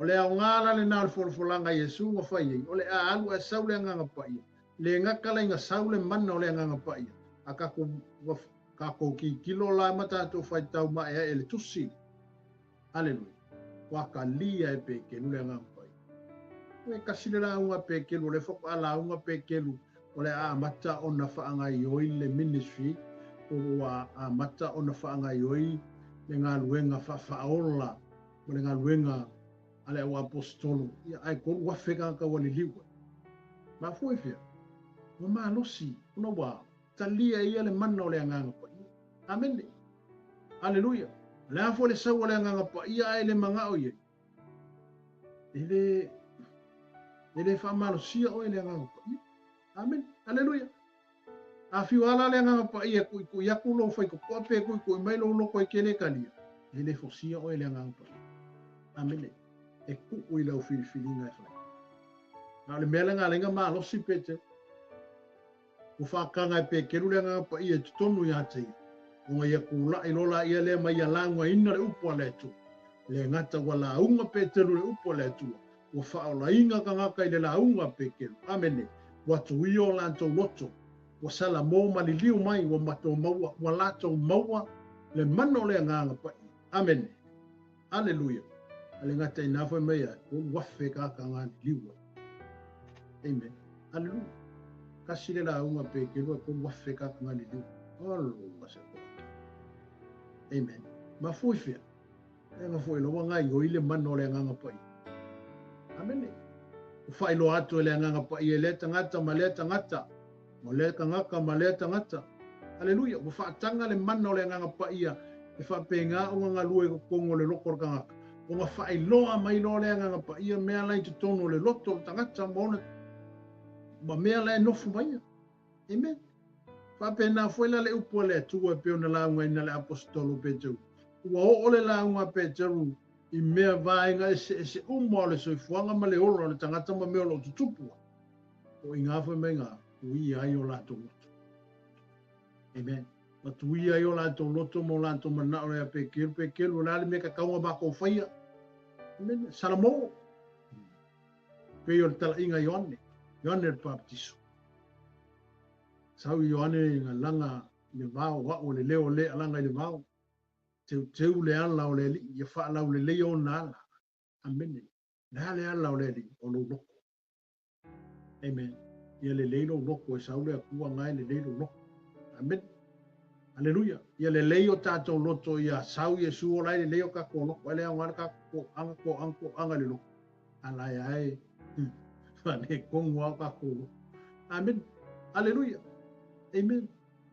A: O le aoga la lena o le folafolaga a Iesu na fai ai, o le a alu ae sau le Agaga Paia. Le gata la ina sau le mana o le Agaga Paia, a tatou, tatou tilotilo la ma tatou faitau maeae le tusi. Aleluia. Ua talia e Peteru le Agaga Paia. E tasi le lauga Peteru, o le faatoa lauga Peteru, o le a amata ona faagaioi le ministry, po ua amata ona faagaioi le galuega faafaaola ma le galuega a le auaposetolo. Ia, ae 3,000 tagata ua liliu ai. Mafua i fea? Ua malosi, ona ua talia e ia le mana o le Agaga Paia. Amene. Aleluia. O le a foi le sau o le Agaga Paia ae le magao i ai, e le faamalosia oe le Agaga Paia. Amene. Aleluia. A fiu ala le Agaga Paia e kuikui aku lou faitotoa pe kuikui mai lou loto e te le talia, e le fosia oe le Agaga Paia. Amene. E tuu i lau filifiliga e fai. A o le mea lena lena malosi Peteru. Ua faataga e Peteru le Agaga Paia i totonu ia te ia, ona ia tula'i loa laia lea ma ia laugaina le upu a le Atua. Le gata ua lauga Peteru i le upu a le Atua, ua faaolaina tagata i le lauga a Peteru. Amene. Ua tuia o latou loto, ua salamo ma liliu mai, ua matou maua, ua latou maua le mana o le Agaga Paia. Amene. Aleluia. A le gata i nā fai mai ai, 3,000 tagata galiliu ai. Amen. Aleluia. Kasi le lauga Peteru e 3,000 tagata galiliu. Aloha se toa. Amen. Mafua i fea? E mafua i ua gaioi le mana o le Agaga Paia. Amene. Ua faailoa atu e le Agaga Paia e lea tagata ma lea tagata, o lea tagata ma lea tagata. Aleluia. Ua faataga le mana o le Agaga Paia E faapena ona galue i totonu o le loto o le tagata, ona faailoa mai loa le Agaga Paia mea la i totonu o le loto o le tagata ma ona ma mea la e nofo mai ia. Amen. Faapena foi la le upu a le Atua e pei ona laugaina le Aposetolo Peteru. Ua oo le lauga a Peteru i mea vaega eseese uma o le soifuaga ma le ola o le tagata ma mea o lo o tutupu ai. O i ina fai mai na tuia ai o latou loto. Amen. Ma tuia ai o latou loto ma o latou manao ia Peteru, Peteru, o le a le mea e tatau ona matou faia? Amen. Salamo. Pei o le talaiga a Ioane, Ioane le Papatiso. Sau Ioane na laga i le vao, o au o le leo o le alaga i le vao. Teuteu le ala o le Alii, ia faalauleleia ona ala. Amene. Le a le ala o le Alii? O lou loto. Amen. Ia lelei lou loto e sau le Atua na e lelei lou loto. Amen. Aleluia. Ia lelei o tatou loto ia sau Iesu ola ai lelei o tatou loto. Ai le aoga le tatou toaga, toaga, toaga i le loto. Ala e ae faaletonu lava o tatou loto. Amen. Aleluia. Amen.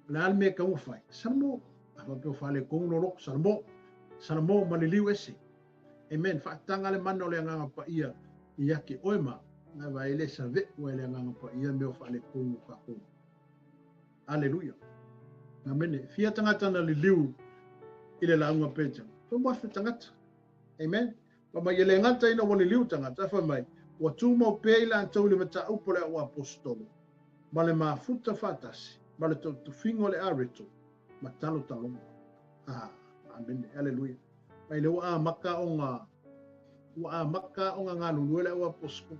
A: O le a le mea e tatau ona fai? Salamo. A faapea ua faaletonu lou loto, salamo. Salamo ma liliu ese. Amen. Faataga le mana o le Agaga Paia ia te oe ma au. Aua e le save'u ai le Agaga Paia mea o faaletonu o tatou. Aleluia. Amene. Fia tagata na liliu i le lauga Peteru? 3,000 tagata. Amen. Fai mai, e le gata ina ua liliu tagata, ae fai mai, ua tumau pea i latou i le mataupu a le auaposetolo, ma le mafuta faatasi, ma le tautufiga o le areto, ma talotaloga. Ah, amene, aleluia. Mai lea ua amata ona, ua amata ona galulue le auaposetolo.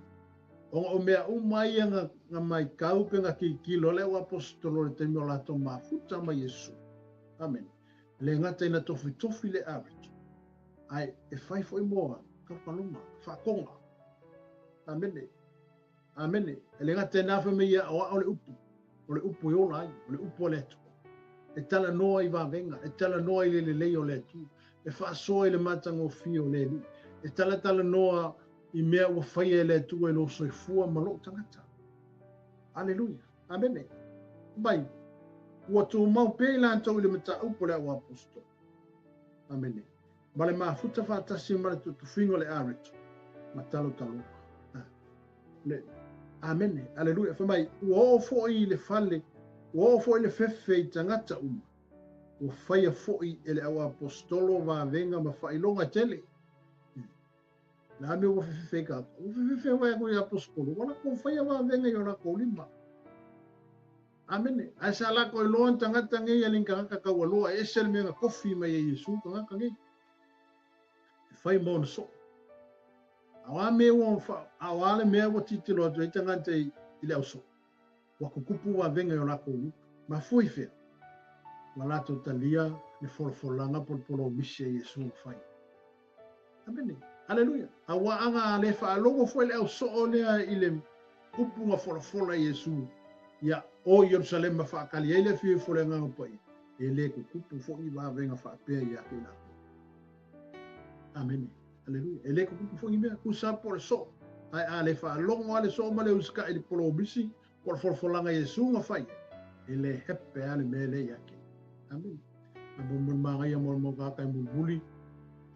A: Ona o mea uma ia na, na maitau pe na tilotilo le auaposetolo i le taimi o latou mafuta ma Iesu. Amene. E le gata ina tofitofi le areto, ae e fai foi moa talotaloga, faatoga. Amene. Amene. E le gata i na fai mai ia o ao le upu, o le upu e ola ai, o le upu a le Atua. E talanoa i vavega, e talanoa i le lelei o le Atua, e faasoa i le matagofie o le Alii, e talatalanoa i mea ua faia e le Atua i lou soifua ma lou tagata. Aleluia. Amene. Mai, ua tumau pea i latou i le mataupu a le auaposeitolo. Amene. Ma le mafuta faatasi ma le tutufiga o le areto, ma talotaloga. Le, amene. Aleluia. Fai mai, ua oo foi i le fale, ua oo foi le fefe i tagata uma. Ua faia foi e le auaposeitolo vavega ma faailoga tele. Le a mea ua fefefe ai tatou? Ua fefefe wae atu i aposetolo, ua latou faia vavega i o latou lima. Amene. Ae sa latou iloa ni tagata nei a le ni tagata taualoa, e ese le mea na tofi mai e Iesu tagata nei. E fai ma ona soo. A o a mea ua, a o a le mea ua tilotilo atu ai tagata i, i le ausoo? Ua tutupu vavega i o latou lima. Mafua i fea? Ua latou talia le folafolaga po o le polomisi a Iesu na fai. Amene. Aleluia. Aua aga le faalogo foi le ausoo lea i le upu na folafola Iesu ia o Ierusalema faatali ai le afio ifo o le Agaga Paia, e le tutupu foi ni vavega faapea ia te i latou. Amene. Aleluia. E le tutupu foi ni mea, tusa po o le soo. Ae a le faalogo lava le soo ma le usikai i le polomisi po o le folafolaga Iesu na fai ai, e le hepe lava le mea lea ia te. Amene. A mo mo magaia mo mo tagata e mulimuli,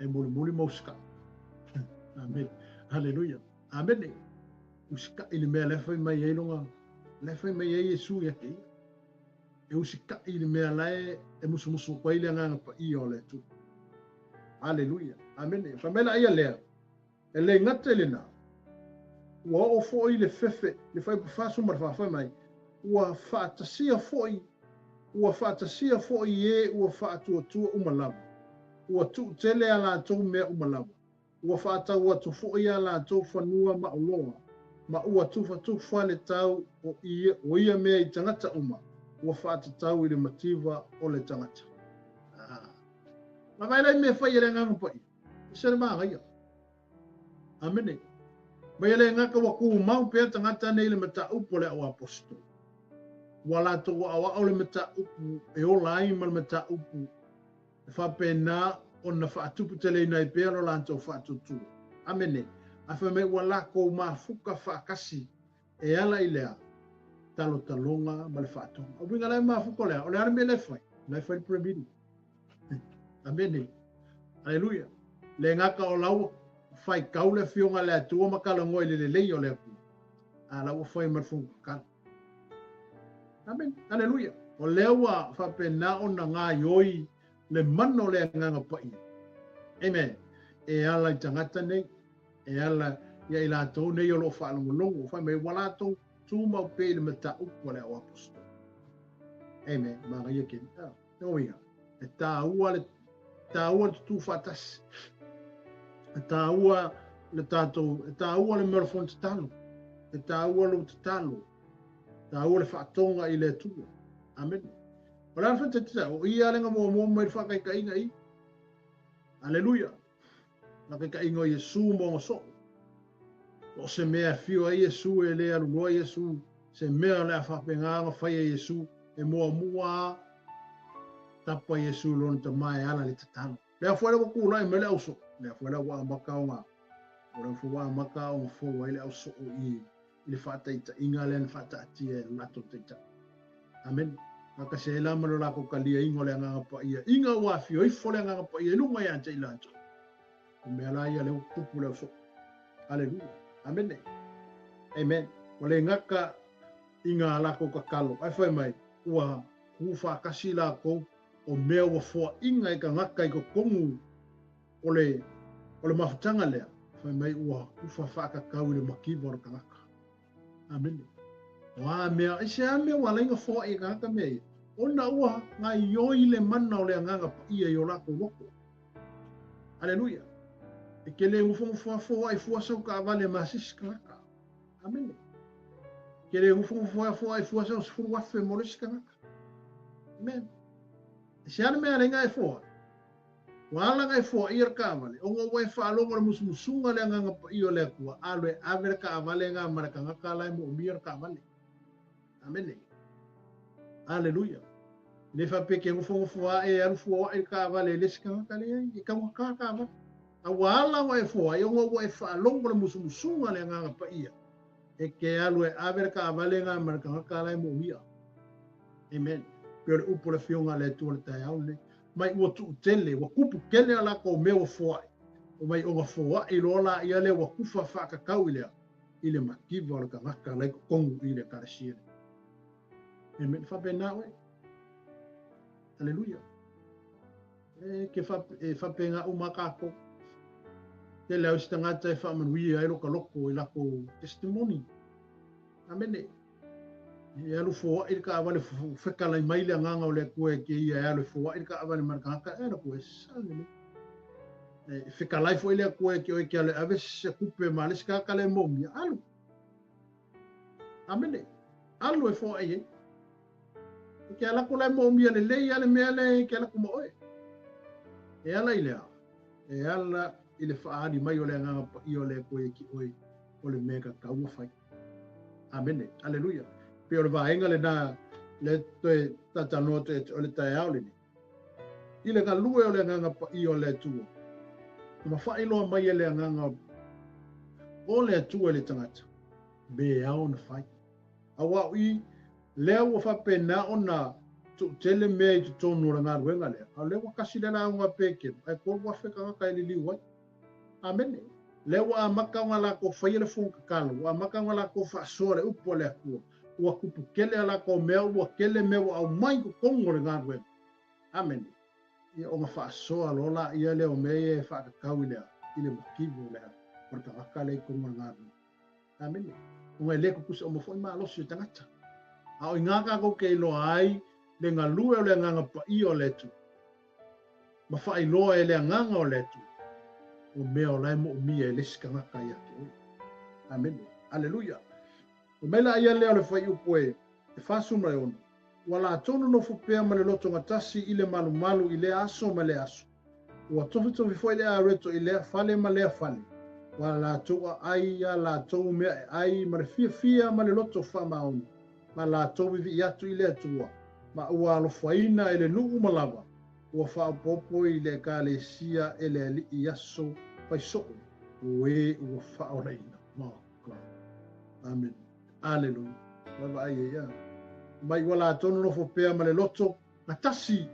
A: e mulimuli ma usikai. Amene. Aleluia. Amene. Usikai le mea la e fai mai ai longa, la e fai mai ai Iesu ia te ia. E usikai le mea la e, e musumusu atu ai le Agaga Paia o le Atua. Aleluia. Amene. Fai mai laia lea, e le gata i lena, ua oo foi le fefe, le fuaiupu 14, fai mai, ua faatasia foi, ua faatasia foi e ua faatuatua uma lava, ua tuutele a latou mea uma lava, ua faatau atu foi a latou fanua ma oloa, ma ua tufatufa le tau o ia, o ia mea i tagata uma, ua faatatau i le mativa o le tagata. Ah. Ma vai lai mea fai e le Agaga Paia. Ese le manaia. Amene. Mai e le gata ua tumau pea tagata nei i le mataupu a le auaposeitolo. Ua latou aoao le mataupu e ola ai ma le mataupu e faapena ona faatuputeleina ai pea lo latou faatuatua. Amene. Ae fai mai ua lakou mafuka faatasi e ala i le a? Talotaloga ma le faatoga. O uiga la e mafuka o le a? O le a le mea la e fai? O la e fai le prayer meeting. Amene. Aleluia. Le gata o la ua faitau le Afioga a le Atua ma talanoa i le lelei o le Atua, a la ua fai ma le fono tatalo. Amene. Aleluia. O lea ua faapena ona gaioi le mana o le Agaga Paia. Amen. E ala i tagata nei, e ala ia i latou nei o lo o faalogologo, fai mai ua latou tumau pea i le mataupu a le au aposetolo. Amen. Manaia keni. Ah, uiga, e tāua le tāua le tutū faatasi. E tāua le tātou, e tāua le mea o le fono tatalo. E tāua lou tatalo. E tāua le faatoga i le Atua. Amen. O le a le o ia le ngamuamua mai le faakaitaiga i. Aleluia. La kaitaiga o Iesu mo ona soo. O se mea e fio ai Iesu e le alu loa Iesu, se mea o le a faapena ona fai e Iesu, e muamua a tapa Iesu lona tama e ala le tatalo. Lea foi le ua tulai mai le ausoo, lea foi le ua amata ona, o lea foi ua amata ona fou ai le ausoo i i le faataitaiga lea na faataatia e le latou taitai. Amene. Faatasi ai la ma lo latou taliaina o le Agaga Paia, ina ua afio ifo le Agaga Paia i luga ia te i latou. O mea la ia lea ua tupu le ausoo. Aleluia. Amene. Amen. Ua le gata i ngā latou tatalo, ae fai mai, ua kū faatasi latou o mea ua foaina e tagata i totonu o le, o le mafutaga lea, fai mai ua kufa faatatau i le mativa o le tagata. Amene. O a mea, i se a mea ua ala ai ona foai e tagata mea ia? Ona ua gaioi le mana o le Agaga Paia i o latou loto. Aleluia. E ke le nofonofo a foai fua sau taavale ma se isi tagata. Amene. Ke le nofonofo a foai fua sau 10,000 mo le isi tagata. Amen. E se a le mea ala ai ona e foai? Ua ala ona e foaia le taavale, ona ua e faalogo i le musumusuga o le Agaga Paia o le Atua, alu e ave le taavale na ma le tagata la e moomia le taavale. Amene. Aleluia. E le faapea e ke nofonofo ae e alu fuaoai le taavale e le isi tagata, leai, e taugata taavale. A ua ala ona e foai, ona ua e faalogo i le musumusuga o le Agaga Paia, e ke alu e ave le taavale na ma le tagata la e moomia. Amen. Pei o le upu o le Afioga a le Atua i le taeao lenei. Mai ua tuu tele, ua kupu tele a latou mea ua foai. O mai ona foai loa laia lea ua kufa faatatau i lea, i le mativa o le tagata la i totonu i le ekalesia lea. Amen. Faapena oe. Aleluia. E ke e faapena uma kākou. Tele au isi tagata e faamanuia ai lo ka loko i lako testimony. Amene. E alu foai le taavale fetalai mai le Agaga o le Atua e te ia e alu e foai le taavale ma le tagata e alu e sale le. E fetalai foi le Atua e te oe ke alu e ave se kupe ma le isi tagata le moomia. Alu. Amene. Alu e foai ai. E ke ala ko le moomia lelei a le mea le ke ala ko ma oe. E ala i lea. E ala i le faaali mai o le Agaga Paia o le Atua ia ki oe o le mea ka taua fai. Amene. Aleluia. Pei o le vaega lena le toe talanoa atu ia te oe le taeao lenei. I le galue o le Agaga Paia o le Atua, na faailoa mai e le Agaga o le Atua i le tagata, me ao ona fai. Aua o i, lea ua faapena ona tuutele mea i totonu o le galuega lea, a o lea ua kasi le lauga a Petero, ae 3,000 tagata e liliu ai. Amene. Lea ua amata ona latou faia le fono tatalo, ua amata ona latou faasoa le upu a le Atua, ua tupu tele a latou mea, ua tele mea ua aumai i totonu o le galuega. Amene. Ia ona faasoa loa laia lea o mea ia e faatatau i le i le motivo o le o le tagata lea i totonu o le galuega. Amene. Ona e le tutusa uma foi malosi o tagata. A o i ina tatou te iloa ai le galue o le Agaga Paia o le Atua, ma faailoa e le Agaga o le Atua, o mea o la e moomia e le isi tagata ia te oe. Amene. Aleluia. Fai mai la ia lea o le fuaiupu e 46, ua latou nonofo pea ma le lotogatasi i le malumalu i lea aso ma lea aso. Ua tofitofi foi le areto i lea fale ma lea fale, ua latou aai a latou mea e ai ma le fiafia ma le loto faamaoni, ma latou vivii atu i le Atua, ma ua alofaina e le nuu uma lava, ua faaopoopo i le Ekalesia e le Alii i aso faisoo o e ua faaolaina. Oh God. Amen. Aleluia. Vaavaai ai ia. Mai ua latou nonofo pea ma le loto gatasi.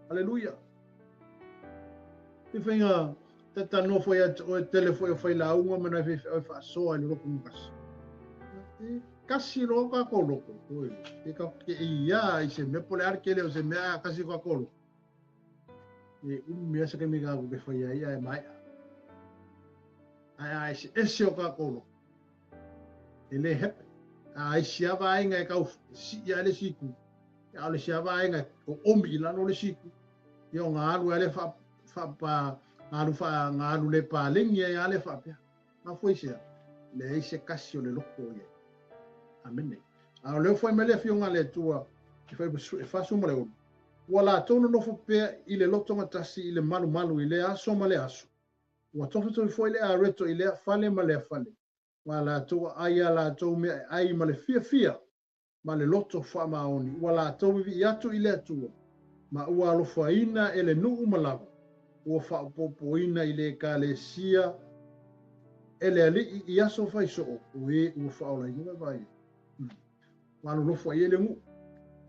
A: Aleluia. E faiga talanoa foi ia te oe tele foi o failauga ma nai faifeau e faasoa i le loto gatasi. E kasi loa o tatou loto, oi, e tatou te ia i se mea po o le a le tele o se mea ae kasi o tatou loto. E umi lava se taimi tatou te faia ai ae maea. Ae a eseese o tatou loto, e le happen. A isi lava vaega e tau sii lava le isi itu, a o le isi lava vaega e oomi i lalo le isi itu. Ia ona alu ai lea faa faa alu faa alu le paleni ai lava lea faapea. Mafua i se a? Leai se kasi o le loto o i ai. Amene. A o lea ua fai mai le Afioga a le Atua i Fuaiupu 46, Ua latou nonofo pea i le lotogatasi i le malumalu i lea aso ma lea aso. Ua tofitofi foi le areto i lea fale ma lea fale, ua latou aai a latou mea e ai ma le fiafia ma le loto faamaoni, ua latou vivii atu i le Atua, ma ua alofaina e le nuu ma lava, ua faaopoopoina i le Ekalesia e le Alii i aso faisoo o e ua faaolaina. Vaavaai ai. Ua alolofa i ai le nuu.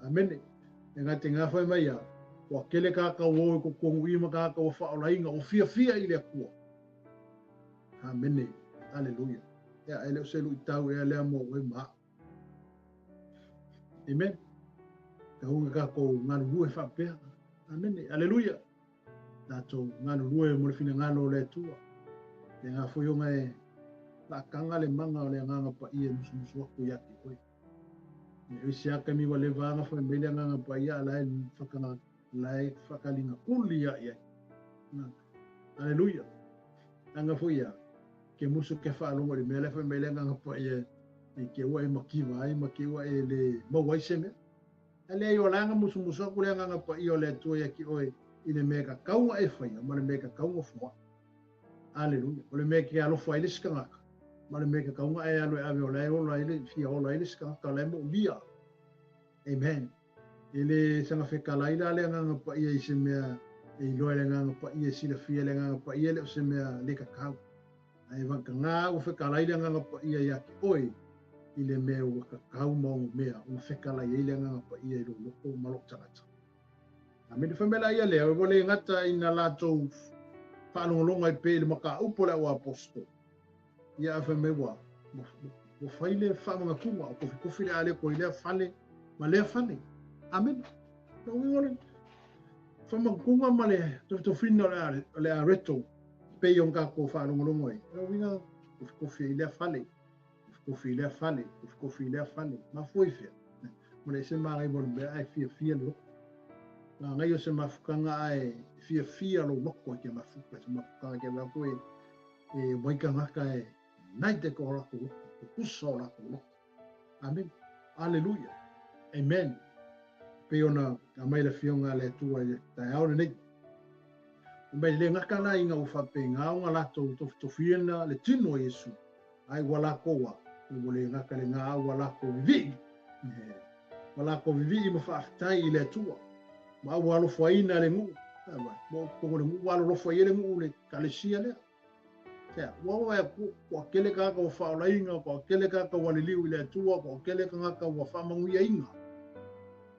A: Amene. E gata fai mai ia, ua kele kākau o i totonu i ma kākau ua faaolaina, ua fiafia i le Atua. Amene. Aleluia. Ia, e le o se luitau ea lea mo oe ma au. Amen. Tau ona tatou galulue faapea. Amene. Aleluia. Tatou galulue mo le finagalo o le Atua. E ngā foi ona e faakaga le maga o le Agaga Paia e musumusu atu ia te oe. E isi lava taimi ua leva ona fai mai le Agaga Paia a la e whakanga, la e whakalinga kuli ia i ai. Aleluia. Anga foi ia, ke musu ke whaalongo i le mea le fai mai le Agaga Paia e ke ua e makiva ai ma ke ua e le maua ai se mea. A leai o la nga musumusu atu le Agaga Paia o le Atua ia ki oe i le mea kakau e whaia ma le mea kakau fua. Aleluia. O le mea ke alofa ai le isi tagata ma le mea kakau e alu e ave o la e ola ai le fia ola ai le isi tagata o la e moomia. Amen. E le saga fekalai la le Agaga Paia i se mea e iloa e le Agaga Paia e silafia e le Agaga Paia le o se mea le kakau. Ae vagana ua fekalai le Agaga Paia ia te oe i le mea ua kakau ma ona mea ua fekalai ai le Agaga Paia i lou loto ma lou tagata. Amene. Fai mai la ia lea, ua le gata ina latou faalogologo ai pea i le mataupu a le auaposeitolo. Ia ae fai mai ua ua fai le faamanatuga o kofikofi le areto i lea fale ma lea fale. Amene. Lona uiga o le faamanatuga ma le tofitofina o le areto pei ona tatou faalogologo ai. Lona uiga kofikofi i lea fale, kofikofi i lea fale, kofikofi i lea fale. Mafua i fea? Ma le ese magai mo le mea ae fiafia le loto. Magai o se mafutaga ae fiafia lou loto e ke mafuta, se mafutaga ke vea koe e waikangaka e nai te ko latou loto, ko pusa o latou loto. Amen. Aleluia. Amen. Pei ona aumai le Afioga a le Atua i le taeao lenei. Mai le gata la ina ua faapena ona latou tofitofiina le tino o Iesu, ai ua latou a, ua le gata lena ua latou vivii. Ua latou vivii ma faafetai i le Atua. Ma ua alofaina le nuu. Ma o le nuu ua alolofa i le nuu le kalesia lea. Ea, ua ua e kua kele tagata ua faaolaina, kua kele tagata ua liliu i le Atua, kua kele tagata ua faamanuiaina.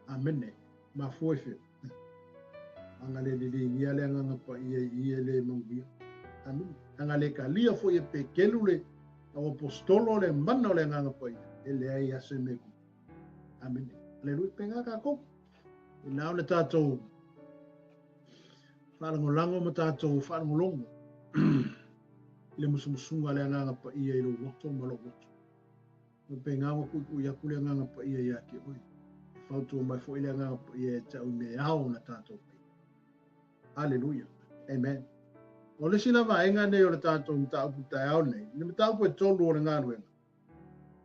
A: Amene. Mafua i fea. Anga le liligia le Agaga Paia i i e le manuia. Amene. Anga le kalia foi e pekelu le auaposeitolo le mana o le Agaga Paia, e leai lava se mea. Amene. Aleluia. Pega tatou. I na o le tatou faalagolago ma tatou faalogologo i le musumusuga le Agaga Paia i lou loto ma lou loto. O pega ua kuikui atu le Agaga Paia ia te oe. E fautua mai foi le Agaga Paia ia te au i mea ao na tatou fai. Aleluia. Amen. O le isi la vaega nei o le tatou mataupu taeao nei, le mataupu e tolu o le galuega.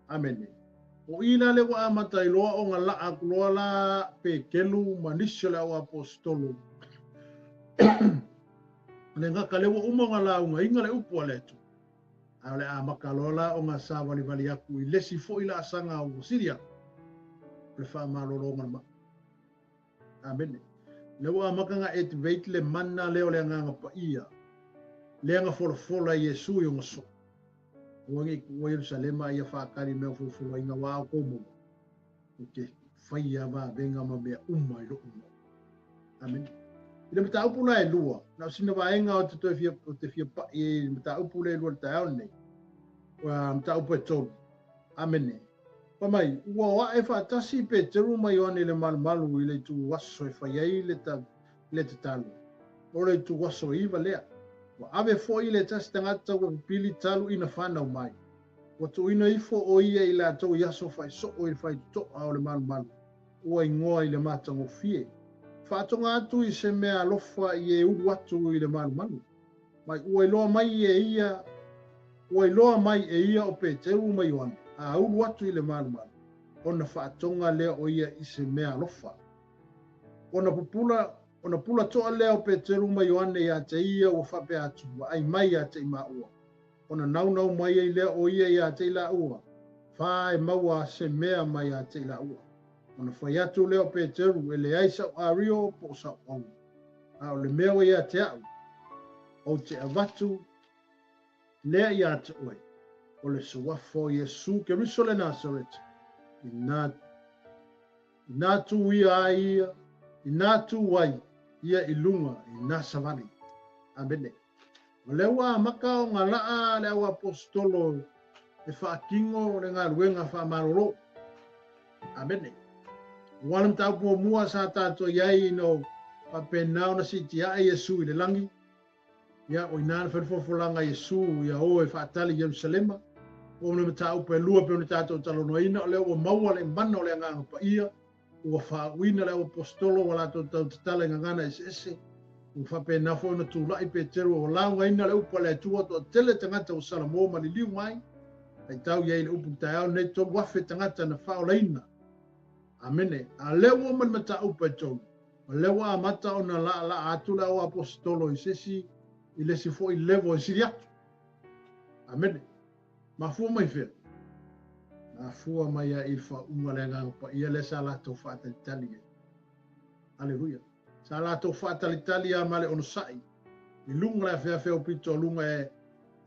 A: Amene. O i la le ua amata ai loa ona laa atu loa la Petelu ma nisi o le auaposeitolo. O le gata lea ua uma ona laugaina le upu a le Atua. Ae o le amata loa la ona savalivali atu i le isi foi laasaga ua sili atu, o le faamalologa o le mai. Amene. Lea ua amata ona activate le mana lea o le Agaga Paia, lea na folafola e Iesu i ona soo. Aua ne i tuua Ierusalema a ia faatali mai au folafolaina aua a outou maua, ou te faia vavega ma mea uma i lou igoa. Amene. I le mataupu la e lua, na o sina vaega o te toe fia, o te fia pa'i i le mataupu lea e lua i le taeao lenei. Ua mataupu e tolu. Amene. Fai mai, ua o ae faatasi Peteru ma Ioane i le malumalu i le itu aso e fai ai le, ta, le tatalo. O le itu aso e iva lea. Ua ave foi le tasi tagata ua pipili talu ina fanau mai. Ua tuuina ifo o ia i latou i aso faisoo i le faitotoa o le malumalu. Ua igoa i le matagofie. Faatoga atu i se mea alofa i e ulu atu i le malumalu. Mai ua iloa mai e ia, ua iloa mai e ia o Peteru ma Ioane, a ulu atu i le malumalu, ona faatoga lea o ia i se mea alofa. Ona pupula, ona pula toa lea o Peteru ma Ioane iā te ia ua faapea atu, vaai mai iā te i māua. Ona naunau mai ai lea o ia iā te i lāua, fa e maua se mea mai iā te i lāua. Ona fai atu lea o Peteru, e leai sa'u ario po o sa'u auro, a o le mea ua ia te a'u, ou te avatu lea iā te oe, o le suafa o Iesu Keriso le Nasareta, inā, inā tū ia ai ia, inā tū ai ia i luga i nā savali. Amene. O lea ua amata ona laa le auaposetolo e faatino le galuega faamalolo. Amene. Ua le mataupu muamua sa tatou i ai ina o faapena ona siitiae Iesu i le lagi, ia, o ina le fai Iesu ia o e faatali i Ierusalema. O le mataupu e lua pe ona tatou talanoaina, o lea ua maua le mana o le agaga paia, ua faauuina le auaposetolo ua latou tautatala i gagana eseese, ua faapena foi ona tula'i Peteru ua laugaina le upu a le Atua toatele tagata ua salamo ma liliu mai, faitau i ai le upu i le taeao lenei 3,000 tagata na faaolaina. Amene. A lea ua oo mai le mataupu e tolu, o lea ua amata ona laalaa atu le auaposetolo i se isi i le isi foi level e sili atu. Amene. Mafua mai fea? Mafua mai ai i le faauuga o le Agaga Paia lea sa latou faatalitali ai. Aleluia. Sa latou faatalitali lava ma le onosai i luga o le afeafe o pito o luga e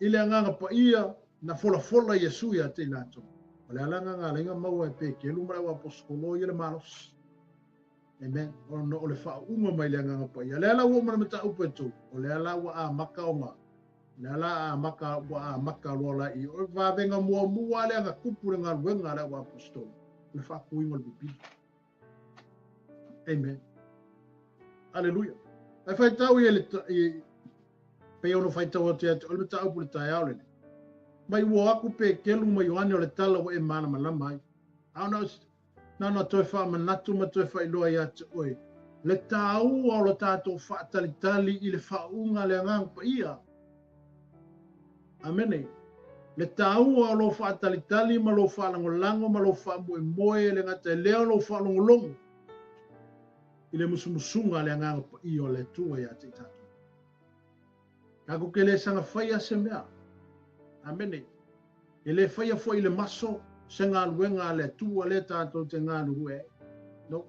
A: i le Agaga Paia na folafola Iesu ia te i latou. O le ala agaga alaiga maua e Peteru ma le auaposetolo ia le malosi. Amen. Ona o le faauuga mai le Agaga Paia. Lea la ua oo mai le mataupu e tolu, o lea la ua amata ona lea la amata ua amata loa la i o le vavega muamua lea na tupu le galuega a le auaposetolo, le faatuina o le pipili. Amen. Aleluia. Ai faitau i le i pei ona faitau atu ia te oe le mataupu i le taeao lenei. Mai ua aku Peteru ma Ioane o le tala ua e malamalama ai. A ona na ona toe faamanatu ma toe faailoa ia te oe le taua o lo tatou faatalitali i le faauuga a le Agaga Paia. Amene. Le taua o lou faatalitali ma lou faalagolago ma lou faamoemoe e le gata i lea o lou faalogologo i le musumusuga a le Agaga Paia o le Atua ia te i tatou. Tatou te le saga faia se mea. Amene. E le faia foi i le maso se galuega a le Atua lea tatou te galulue ai. No.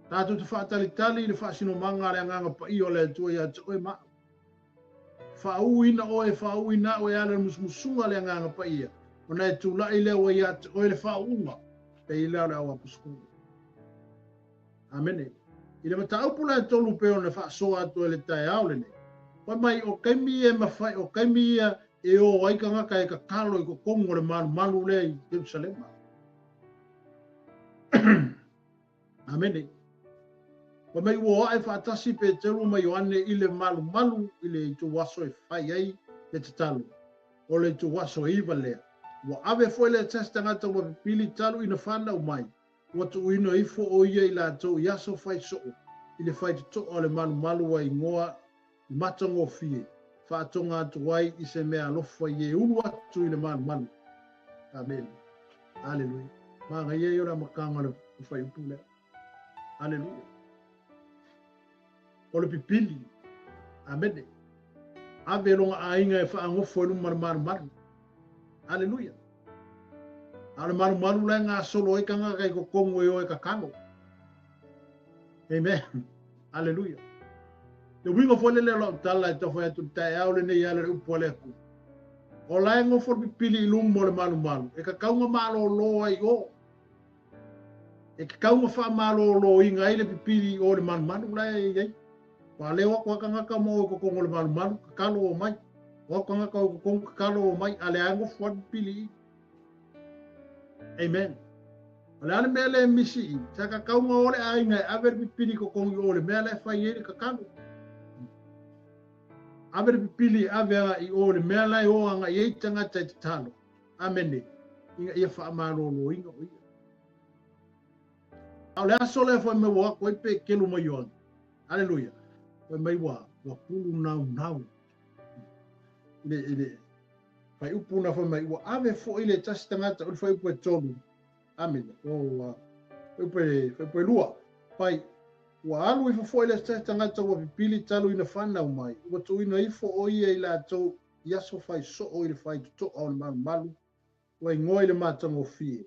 A: Tatou te faatalitali i le faasinomaga a le Agaga Paia o le Atua ia te oe ma au. Faauuina oe, faauuina au e ala i le musumusuga a le Agaga Paia, ona e tulai lea ua ia te oe le faauuga, pei lea o le auaposetolo. Amene. I le mataupu la e tolu pei ona faasoa atu ai le taeao lenei, fai mai o taimi e mafai, o taimi ia e o ai tagata e tatalo i totonu o le malumalu lea i Jerusalema. Amene. Fai mai ua o ae faatasi Peteru ma Ioane i le malumalu i le ituaso e fai ai le tatalo. O le ituaso e iva lea. Ua ave foi le tasi tagata ua pipili talu ina fanau mai. Ua tuuina ifo o ia i latou i aso fai soo i le faitotoa o le malumalu ua igoa i matagofie, faatoga atu ai i se mea alofa i e ulu atu i le malumalu. Amene. Aleluia. Manaia ia o le amataga o le fuaiupu lea. Aleluia. O le pipili. Amene. Ave lona aiga e faagofo i luma o le malumalu. Aleluia. A o le malumalu la e gasolo ai tagata i totonu e o e tatalo. Amen. Aleluia. Le uiga foi lele o lau tala e tau fai atu i le taeao lenei e ala i le upu a le Atua. O la e nofo le pipili i luma o le malumalu, e tatau ona malōlō ai i o. E tatau ona faamalōlōina ai le pipili i o i le malumalu la e i ai. Faaleo aku a tagata ma oe kokogo le malumalu, tatalo o mai. O aku tagata o kokogo, tatalo o mai, a le a gofu atu pili i. Amen. O le a le mea le misi i, sa kakauga o le aiga e ave le pipili kokogi o le mea le fai ai le tatalo. Ave le pipili ave aga i o le mea la e o aga i ai tagata e tatalo. Amene. Ina ia faamaloloina o ia. A o le aso lea fai mai ua o atu ai Peteru ma Ioane. Aleluia. Fai mai ua, ua pulu naunau. I le, i le faaiupu na fai mai, ua ave foi le tasi tagata o le faaiupu e tolu. Amene. O, ua, faaiupu e, faaiupu e lua. Fai, ua alu ifo foi le tasi tagata ua pipili talu ina fanau mai. Ua tuuina ifo o ia i latou i aso fai soo i le faitotoa o le malumalu, ua igoa i le matagofie.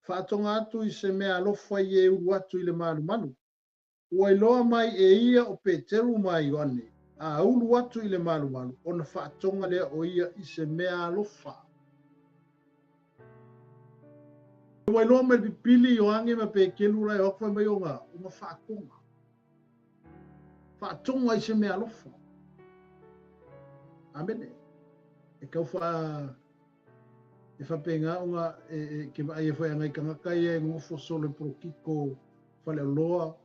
A: Faatoga atu i se mea alofa i e ulu atu i le malumalu. Ua iloa mai e ia o Peteru ma Ioane, a ulu atu i le malumalu, ona faatoga lea o ia i se mea alofa. Ua iloa mai le pipili Ioane ma Peteru la e o atu fai mai ona, ona faatoga. Faatoga i se mea alofa. Amene. E kau wha e whapena ona e, e, ke vaai e whai angai tagata ia e nofo solo polokiko faleoloa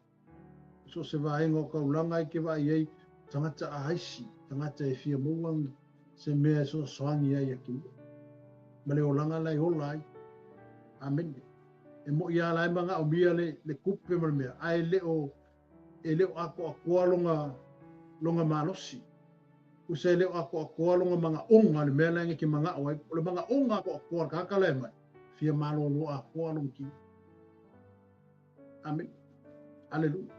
A: so se vaega o kaulanga e ke vaai ai tagata aisi tagata e fia maua se mea e soasoagi ai ia ke ia ma le olaga la e ola ai. Amene. E moʻi a la e manaʻomia le, le kupe ma le mea, a e le o, e le o ʻākoakoa lona, lona malosi. Usa e le o ʻākoakoa lona manaʻoga, le mea lea e ke manaʻo ai. O le manaʻoga ʻākoakoa le kanaka la e mai, fia malōlō ʻākoa lona kino. Amene. Aleluia.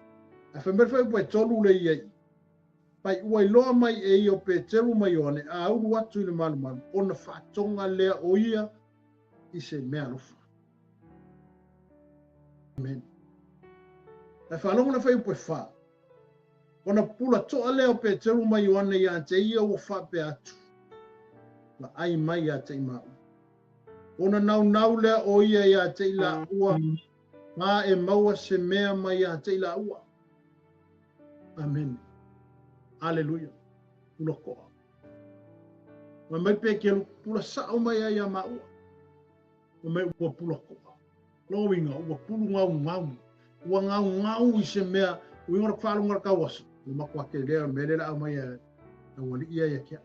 A: Ae fai mai le fuaiupu e tolu le ia i. Pai ua iloa mai e ia o Peteru ma Ioane, a ulu atu i le malumalu, ona faatoga lea o ia i se mea alofa. Amen. Ae faalogo le fuaiupu e fa. Ona pula toa lea o Peteru ma Ioane iā te ia ua faapea atu, Vaai mai iā te i maua. Ona naunau lea o ia iā te i laua, ngā e maua se mea mai iā te i laua. Amen. Aleluia. Pula koa. Mai mai Peteru, pula sao mai ai iā maua. Fai mai ua pula koa. Lona uiga, ua pulu gaugau. Ua gaugau i se mea, uiga o le faalogo a le tauaso, le matua tele o le mea lea o le a aumai e aualii ia ia te au.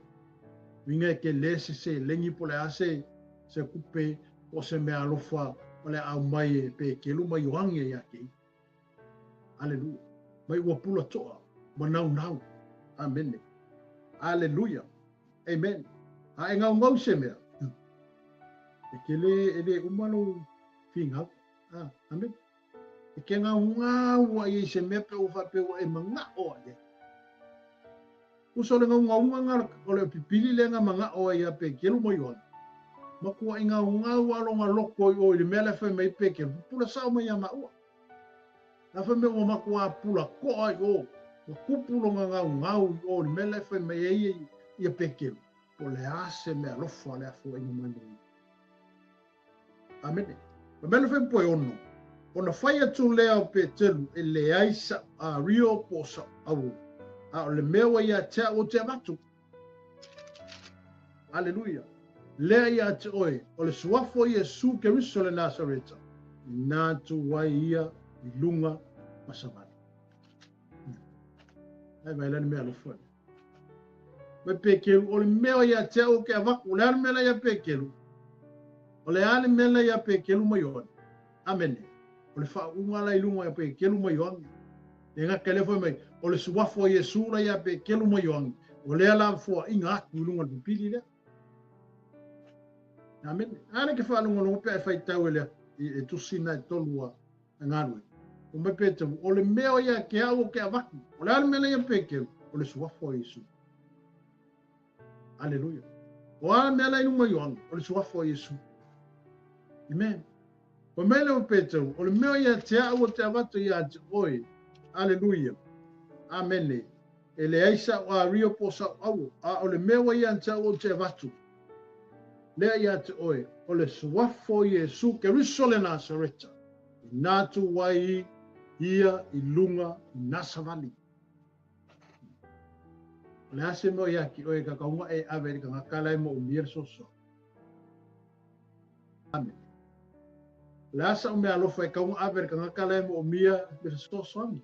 A: Uiga e tele se seleni po o le a se, se tupe po o se mea alofa o le a aumai e Peteru ma Ioane ia te ia. Aleluia. Mai ua pula toa, ua naunau. Amene. Aleluia. Amen. A e gaugau se mea, e ke le, e le uma lou figau. Ah, amen. E ke gaugau ai i se mea pe ua faapea ua e manaʻo ai. Uso le gaugauga nga o le pipili le nga manaʻo ai ia Peteru ma Ioane. Makuaʻi gaugau a longa loko i o i le mea le fai mai Peteru, pupula sao mai ia maua. A fai mai ua makuā pula koa i o, ua kupu longa gaugau i o i le mea le fai mai ai ia Peteru, po le a se mea alofa le a foaiina mai mo ia. Amene. Ma mea le fai po e ono, ona fai atu lea o Peteru e leai sa'u ario po o sa'u auro, a o le mea ua ia te au ou te avatu. Aleluia. Lea ia te oe, o le suafa o Iesu Keriso le Nasareta, i na atu ai ia i luga ma savali. Ai vai la le mea alofa. Mai Peteru, o le mea ia te au ke avatu, o le a le mea la ia Peteru? O le a le mea la ia Peteru ma Ioane? Amene. O le faauuga la i luga ia Peteru ma Ioane. E gata lea fai mai, o le suafa o Iesu la ia Peteru ma Ioane, o lea la foaiga atu i luga o le pipili lea. Amene. A le ke faalogologo pe a e faitau e le e tusi na e tolu a galue. O mai Peteru, o le mea o ia ke au o ke avatu. O le a le mea la ia Peteru, o le suafa o Iesu. Aleluia. O a le mea la i luma Ioane, o le suafa o Iesu. Amen. Fai mai lea o Peteru, o le mea ia te au o te avatu ia te oe. Aleluia. Amene. E leai sa'u ario po o sa'u auro, a o le mea ua ia te au ou te avatu lea ia te oe, o le suafa o Iesu Keriso le Nasareta, i na atu ai ia i luga i na savali. O le a se mea o ia te oe e tatau ona e ave i le tagata la e moomia le fesoasoani? Amene. O le a sa'u meaalofa e tatau ona ave i le tagata la e moomia le fesoasoani?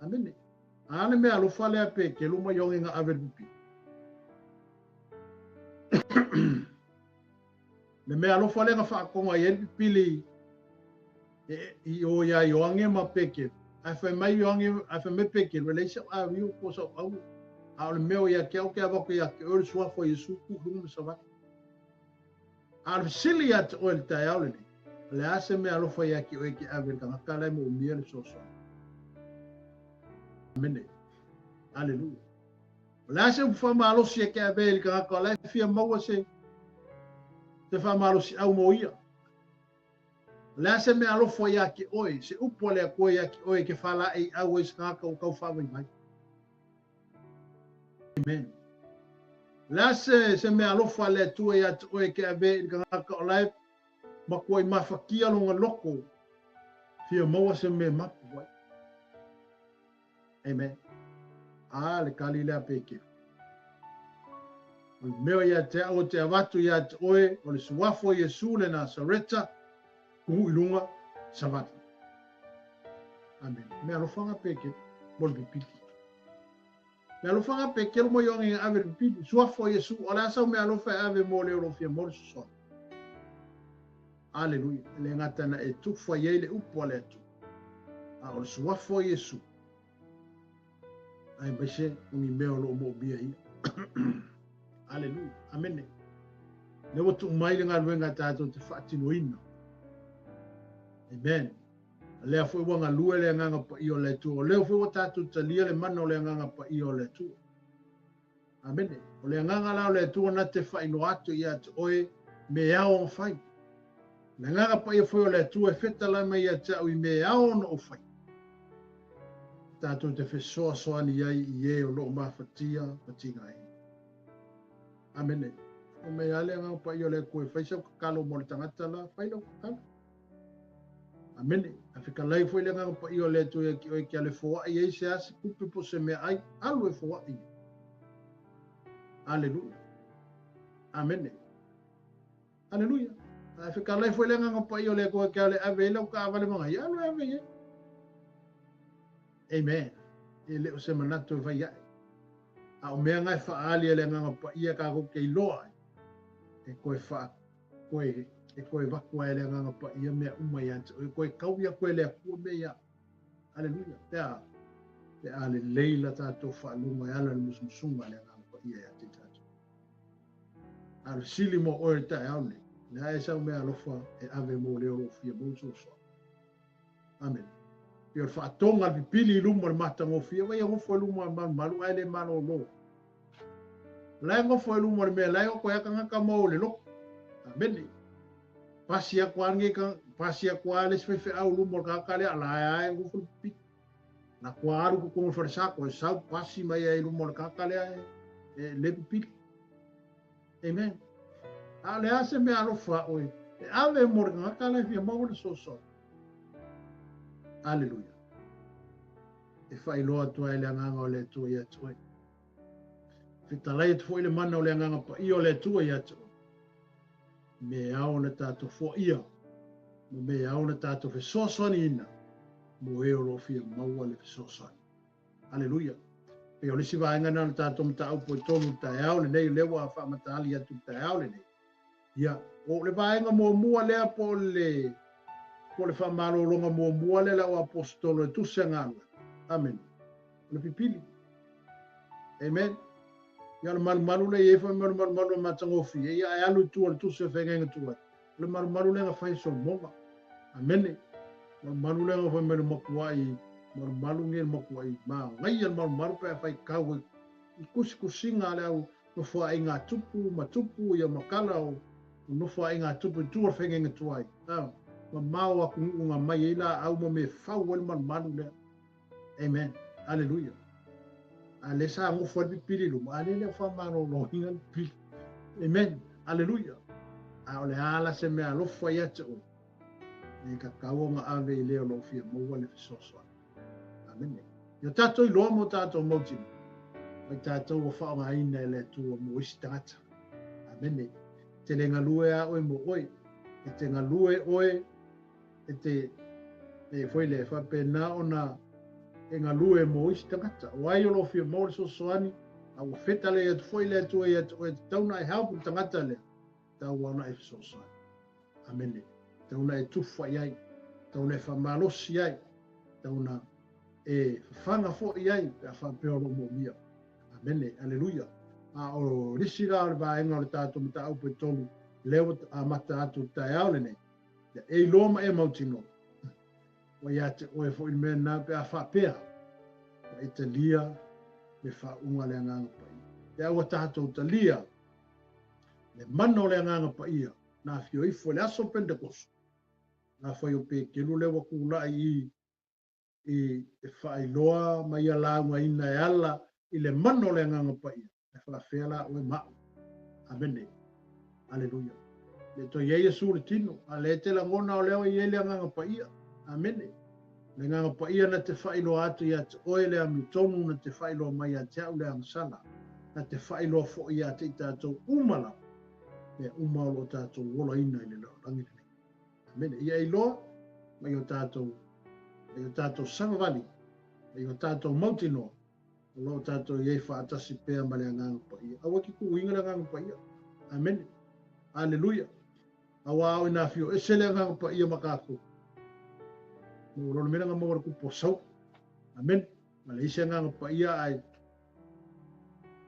A: Amene. A le meaalofa lea Petelo ma Ioane na ave i le pipili? Le meaalofa lea na faatoga ai le pipili i o iā Ioane ma Petelo. Ae fai mai Ioane, ae fai mai Petelo, e leai sa'u avio po o sa'u auro. A o le mea o ia te au te avatu ia te oe le suafa o Iesu tuu i luga ma savali. A o le fesili ia te oe i le taeao lenei, o le a se meaalofa ia te oe e te ave i le tagata la e moomia le fesoasoani? Amene. Aleluia. O le a se upu faamalosi e te ave i le tagata o la e fia maua se faamalosiau mo ia? O le a se meaalofa ia te oe, se upu a le Atua ia te oe e te faalaeiau ai se tagata ua tau faavaivai? Amen. O le a se meaalofa a le Atua ia te oe e te ave i le tagata o la e matuai mafatia lona loto fia maua se mea e mapu ai? Amen. A le tali lea Petelo. O le mea ia te au o te avatu ia te oe, o le suafa o Iesu le Nasareta, tuu i luga, savali. Amen. Meaalofaga Petelo mo le pipili. Meaalofaga Petelo ma Ioane e ave le pipili. Suafa o Iesu, o le a sau meaalofa e ave mo le o lo fia mo le fesoasoani. Aleluia. E le gata na e tufa i ai le upu a le Atua, a o le suafa o Iesu, aemaise o ni mea o lo o moomia ia. Aleluia. Amene. Lea ua tuu mai le galuega e tatou te faatinoina. Amen. Lea foi ua galue le Agaga Paia o le Atua. O lea foi ua tatou talia le mana o le Agaga Paia o le Atua. Amene. O le Agaga la o le Atua na te faailoa atu ia te oe me ao ona fai. O le Agaga Paia foi o le Atua e fetalai mai ia te au i me ao ona ou fai. Tatou te fesoasoani ai i e o lo o mafatia ma tigaina. Amene. O mea a le Agaga Paia o le Atua e fai sau tatalo mo le tagata la, fai lau tatalo. Amene. A fetalai foi le Agaga Paia o le Atua ia te oe ke ale foai ai se a se tupe po o se meaai, alu e foai. Aleluia. Amene. Aleluia. A fetalai foi le Agaga Paia o le Atua ke ale ave ai lau taavale ma ngai, alu e ave i ai. Amen. E le o se manatu e fai ae. A o mea na e faaali e le Agaga Paia tatou te iloa ai, e toe faa koe e toe avatu ai e le Agaga Paia mea uma ia te oe, toe taui atu e le Atua mea ia. Aleluia. Pe a, pe a lelei la tatou faalogo e ala i le musumusuga a le Agaga Paia ia te tatou. A o le sili mo oe i le taeao lenei, o le a e sau meaalofa e ave mo le o lo o fia maua fesoasoani. Amene. Pei o le faatoga a le pipili i luma o le matagofie, vaai e nofo i luma o le malumalu ae le malolo. O la e nofo i luma o le mea la e oto ai a tagata ma o le loto. Amene. Pasi atu a lenei pasi atu a le isi faifeau i luma o le tagata lea, a la e a e nofo le pipili. Na kua alu totonu o le falesa, toe sau pasi mai ai i luma o le tagata lea e le pipili. Amen. A o le a se mea alofa oe e ave mo le tagata la e fia maua le fesoasoani. Aleluia. E faailoa atu ai le Agaga o le Atua ia te oe. Fetalai atu foi le mana o le Agaga Paia o le Atua ia te oe. Me ao ona tatou foaia, ma me ao ona tatou fesoasoaniina mo e o lo o fia maua le fesoasoani. Aleluia. Pei o le isi vaega lena o le tatou mataupu e tolu i le taeao lenei, lea ua faamataali atu i le taeao lenei. Ia, o le vaega muamua lea po o le po o le faamalologa muamua lea le au aposetolo e tusi a galuega. Amene. O le pipili. Amen. Ia o le malumalu lea e i ai foi ma le malumalu e matagofie, ia ae alu i tua o le tusi o feagaiga tuai. O le malumalu lea na fai e Solomona. Amene. Malumalu lea na fai mai le matuai, malumalu nei le matuai manaia le malumalu pe afai tau i tusitusiga a le au nofoaiga tupu ma tupu ia ma kala o nofoaiga tupu i tua o le feagaiga tuai. Mamao atunuu na aumai ai laau ma mea e fau ai le malumalu lea. Amen. Aleluia. A lea sa nofo ai le pipili i luma, a lea le o faamaloloina le pipili. Amen. Aleluia. A o le a la se mea alofa ia te oe, e tatau ona ave i le o lo o fia maua le fesoasoani. Amene. Ia tatou iloa ma o tatou mautinoa, o i tatou ua faaaogaina e le Atua mo isi tagata. Amene. E te le galue a oe mo oe. E te galue oe, e te, e foi le, faapena ona e galue mo isi tagata. O ai o lo o fia maua le fesoasoani, a ua feta lelei atu foi le Atua ia te oe, e tatau ona e help le tagata lea, e tatau ona e fesoasoani. Amene. Tatau ona e tufa i ai, tatau ona e faamalosi i ai, tatau ona e fafaga foi i ai pe a faapea o lo o moomia. Amene. Aleluia. A o nisi la o le vaega o le tatou mataupu e tolu, lea ua amata atu i le taeao lenei, ia e iloa ma e mautinoa, ua ia te oe foi le mea lena pe a faapea ua e talia le faauuga a le Agaga Paia. Pe a ua tatou talia le mana o le Agaga Paia na afio ifo i le aso o Pentekoso, afai o Petelu lea ua tulai i i e faailoa ma ia laugaina e ala i le mana o le Agaga Paia, e faafea la oe ma au. Amene. Aleluia. Le toe i ai Iesu le tino, a le te lagona o lea ua i ai le Agaga Paia. Amene. Le Agaga Paia na te faailoa atu ia te oe le amiotonu na te faailoa mai ia te au le agasala, na te faailoa foi ia te i tatou uma lava, mea uma o lo o tatou olaina i le lalolagi lenei. Amene. Ia iloa ma i o tatou, ma i o tatou savavali, ma i o tatou mautinoa, o lo o tatou i ai faatasi pea ma le Agaga Paia. Aua ke tuuina le Agaga Paia. Amene. Aleluia. Aua ao ina afio ese le Agaga Paia ma kākou. Mo lona mea nga maua le kupu o sau. Amene. Ma le isi Agaga Paia ai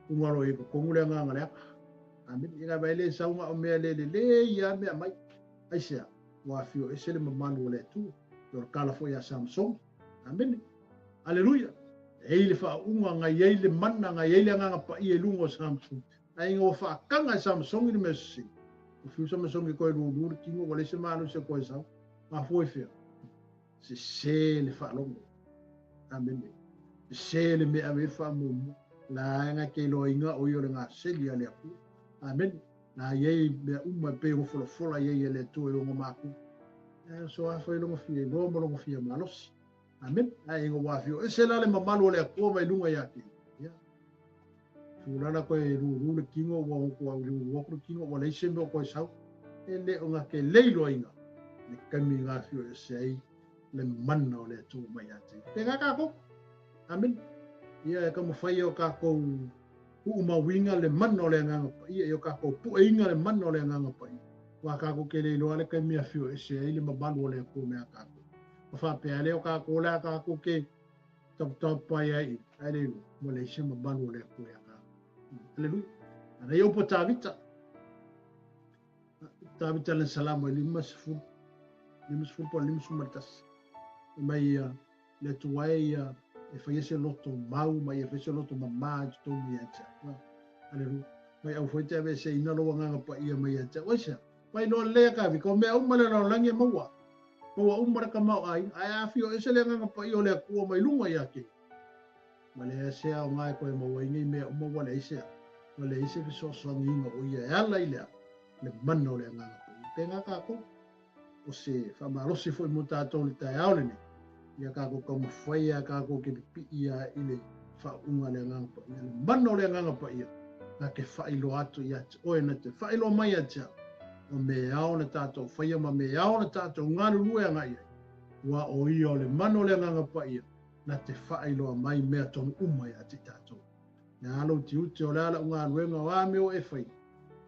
A: ungalo i totonu le agaga leaga. Amene. Ina vai le sauga o mea le lelei ia mea mai. Aisea, ua afio ese le mamalu o le Atua. O le kala foi a Samsoni. Amene. Aleluia. E i le faauuga ngai ai le mana, ngai ai le agaga paia i luga o Samsoni. Ai ina ua faakaga e Samsoni le mea sese. Ua fiu Samsoni koe lulu le tino, ua leai se malosi e koe sau. Mafua i fea? Sese le faalogo. Amene. Sese le mea ave i le faamuamua. La nga ke iloaina o ia o le gaseli a le Atua. Amene. La i ai mea uma e pei ona folafola i ai e le Atua i ona matua. E so afa i longa fia iloa ma longa fia malosi. Amene. Ae ina ua afio ese la le mamalu o le Atua mai luga ia te ia. Tulala koe lulu le tino ua onto au lulu atu le tino ua leai se mea o koe sau. E le o nga ke le iloaina le taimi nga afio ese ai le mana o le Atua mai ia te. Pēnā kākou. Amene. Ia e taumafai o kākou tuumauina le mana o le Agaga Paia, ia o kākou pueina le mana o le Agaga Paia. Ua kākou ke le iloa le taimi afio ese ai le mamalu o le Atua me a kākou. Ma faapea lea o kākou le a kākou ke taputapupai ai, ai le iloa, ua leai se mamalu o le Atua ia kākou. Aleluia. Ana ia upu a Tavita. Tavita le Salamo e 50, 50 po o le 51. E mai ia, le Atua e ia e faia se loto mau ma ia faia se loto mamā i totonu ia te au. Aleluia. Mai au foi te aveeseina lou Agaga Paia mai ia te au. Aisea? Mai loa lea ka avi, ko mea uma le lalolagi e maua. Maua uma le tamaoaiga, ae afio ese le Agaga Paia o le Atua mai luga ia te. Ma leai se aoga e koe maua ai nei mea uma ua leai se, ua leai se fesoasoaniina o ia e ala i le a, le mana o le Agaga Paia. Pēnā kākou, o se faamalosi foi mo tātou i le taeao lenei, ia kākou taumafai a kākou ke pipiʻi a i le faauuga a le Agaga Paia, le mana o le Agaga Paia, na te faailoa atu ia te oe, na te faailoa mai ia te au, o me ao na tātou whaia ma me ao na tātou galulue agai ai, ua o ia o le mana o le Agaga Paia, na te faailoa mai mea tonu uma ia te tātou. Le a lou tiute o le a lau galuega o a mea o e whai,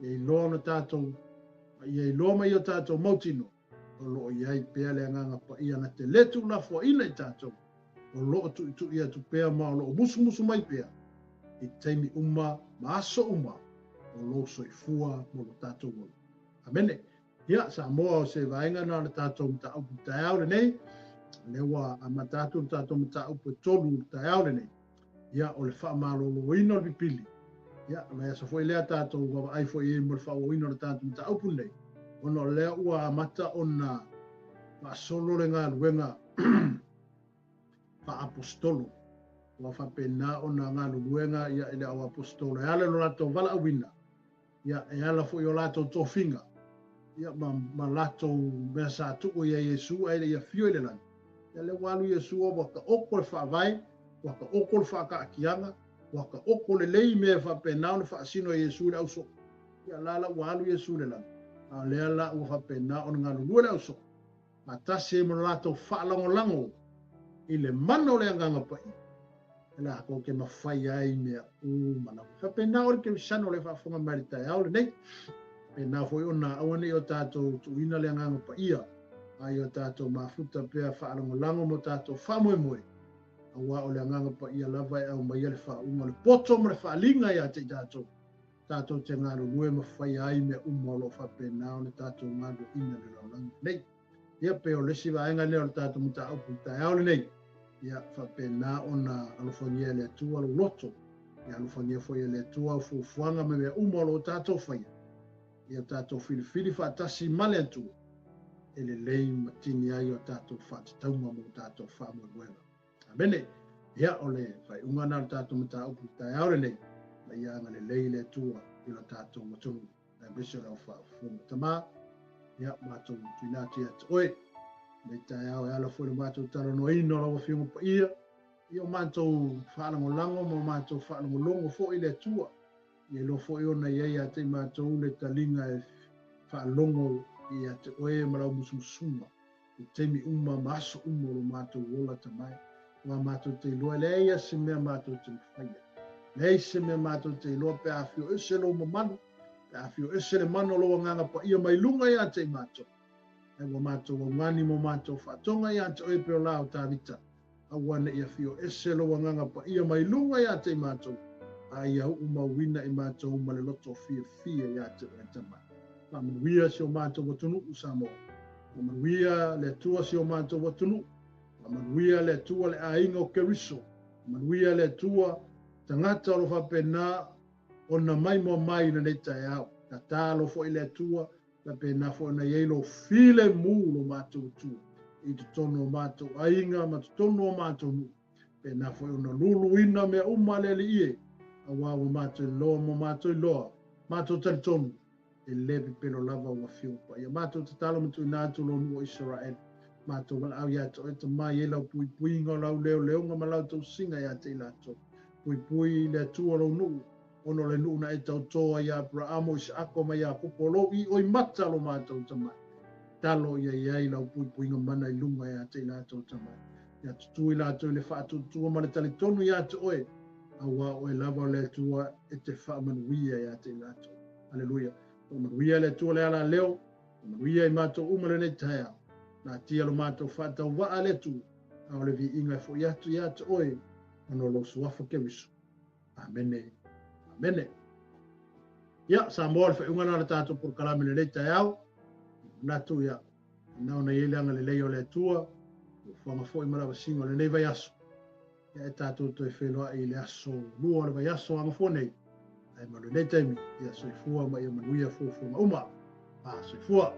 A: ia iloa ona tātou, ia iloa mai o tātou mautino, o loo i ai pea le Agaga Paia na te le tuulafoaina i tātou, o loo tuitui atu pea ma o loo musumusu mai pea i taimi uma ma aso uma o lou soifua mo lo tātou ola. Amene. Ia, Samoa o se vaega na o le tātou mataupu i taeao lenei. Lea ua amata atu le tātou mataupu e tolu i le taeao lenei. Ia, o le faamaloloina o le pipili. Ia, o le aso foi lea tātou vaavaai foi i ai mo le faaauauina o le tātou mataupu lenei. Ona o lea ua amata ona faasolo le galuega faaapostolo. Ua faapena ona galuluega ia i le au apostolo e ala i lo latou valaauina. Ia, e ala foi i o latou tofiga, ia, ma, ma latou mea sa tuu ia Iesu ae le i afio i le lagi. Ia, lea ua alu Iesu ua taoto le faavae, Ua taoto le faataatiaga, ua taoto lelei mea e faapena ona faasino e Iesu i le ausoo. Ia la la ua alu Iesu i le lagi, a o lea la ua faapena ona galulue le ausoo, faatasi ai ma lo latou faalagolago i le mana o le Agaga Paia, e latou te mafaia ai mea uma lava. Faapena o le kerisiano o le faafofoga mai i le taeao lenei. Faapena foi ona aua ne i o tatou tuuina le Agaga Paia, a ia o tatou mafuta pea faalagolago ma o tatou faamoemoe, aua o le Agaga Paia lava e aumaia le faauuga o le poto ma le faaliga ia te i tatou, tatou te galulue ma faia ai mea uma o lo o faapena ona tatou galueaiina i le lalolagi lenei. Ia, pei o le isi vaega lea o le tatou mataupu i le taeao lenei. Ia, faapena ona alofagia e le Atua lou loto. Ia alofagia foi e le Atua au fuafuaga ma mea uma o lo o tatou faia. Ia tatou filifili faatasi ma le Atua e lelei ma tini ai o tatou faatatauga mo tatou faamoemoega. Amene. Ia, o le faaiuga lena o le tatou mataupu i le taeao lenei, ma ia agalelei le Atua i lo tatou atunuu, aemaise o le au faafofoga. Tama, ia, matou tuuina atu ia te oe lenei taeao e ala foi le matou talanoaina o lau Afioga Paia, ia o matou faalagolago ma o matou faalogologo foi le Atua, ia iloa foi ona i ai ia te i matou le taliga e faalogo ia te oe ma lau musumusuga i taimi uma ma aso uma o lo matou ola tamai. Aua matou te iloa e leai lava se mea matou te mafaia. Leai se mea matou te iloa pe a afio ese lou mamalu, pe a afio ese le mana o lou Agaga Paia mai luga ia te i matou. Ae ua matou augani ma matou faatoga ia te oe pei o la o Tavita, aua ne i afio ese lou Agaga Paia mai luga ia te i matou, a ia uu mauina i matou ma le loto fiafia ia te oe Tama. Faamanuia si o matou atunuu Samoa. Faamanuia le Atua si o matou atunuu. Faamanuia le Atua le aiga o Keriso. Faamanuia le Atua tagata o lo faapena ona maimoa mai i lenei taeao. Tatalo foi le Atua faapena foi ona i ai lou filemu lo matou Atua i totonu o matou aiga ma totonu o matou nuu. Pena foi ona luluina mea uma a le Alii e, aua ua matou iloa ma matou iloa, matou talitonu, e le pepelo lava ua afio paia. Matou tatalo ma tuuina atu lou nuu o Isaraelu. Matou valaau ia te oe Tama i ai lau puipuiga o lau leoleoga ma lau tausiga ia te i latou. Puipui le Atua lou nuu, ona o le nuu na e tauto ai ia Aperaamo, o Isaako ma Iakopo, o lou ioi mata lo matou Tama. Talo ia i ai lau puipuiga mana i luga ia te i latou Tama. Ia tutū i latou i le faatuatua ma le talitonu ia te oe, aua o oe lava o le Atua e te faamanuia ia te i latou. Aleluia. Faamanuia le Atua le ala leo, faamanuia i matou uma lenei taeao. Natia lo matou faatauvaa le Atua, a o le viiga e foi atu ia te oe, ona o lou suafa Keriso. Amene. Amene. Ia, Samoa, o le faaiuga lena o le tatou polokalame lenei taeao. Manatu ia, na ona i ai le agalelei o le Atua, fuafuaga foi ma le avasiga o lenei vaiaso. Ia e tatou toe feiloai i le aso 2 o le vaiaso agafua nei. Ae mo lenei taimi, ia soifua ma ia manuia fuafuaga uma. Soifua.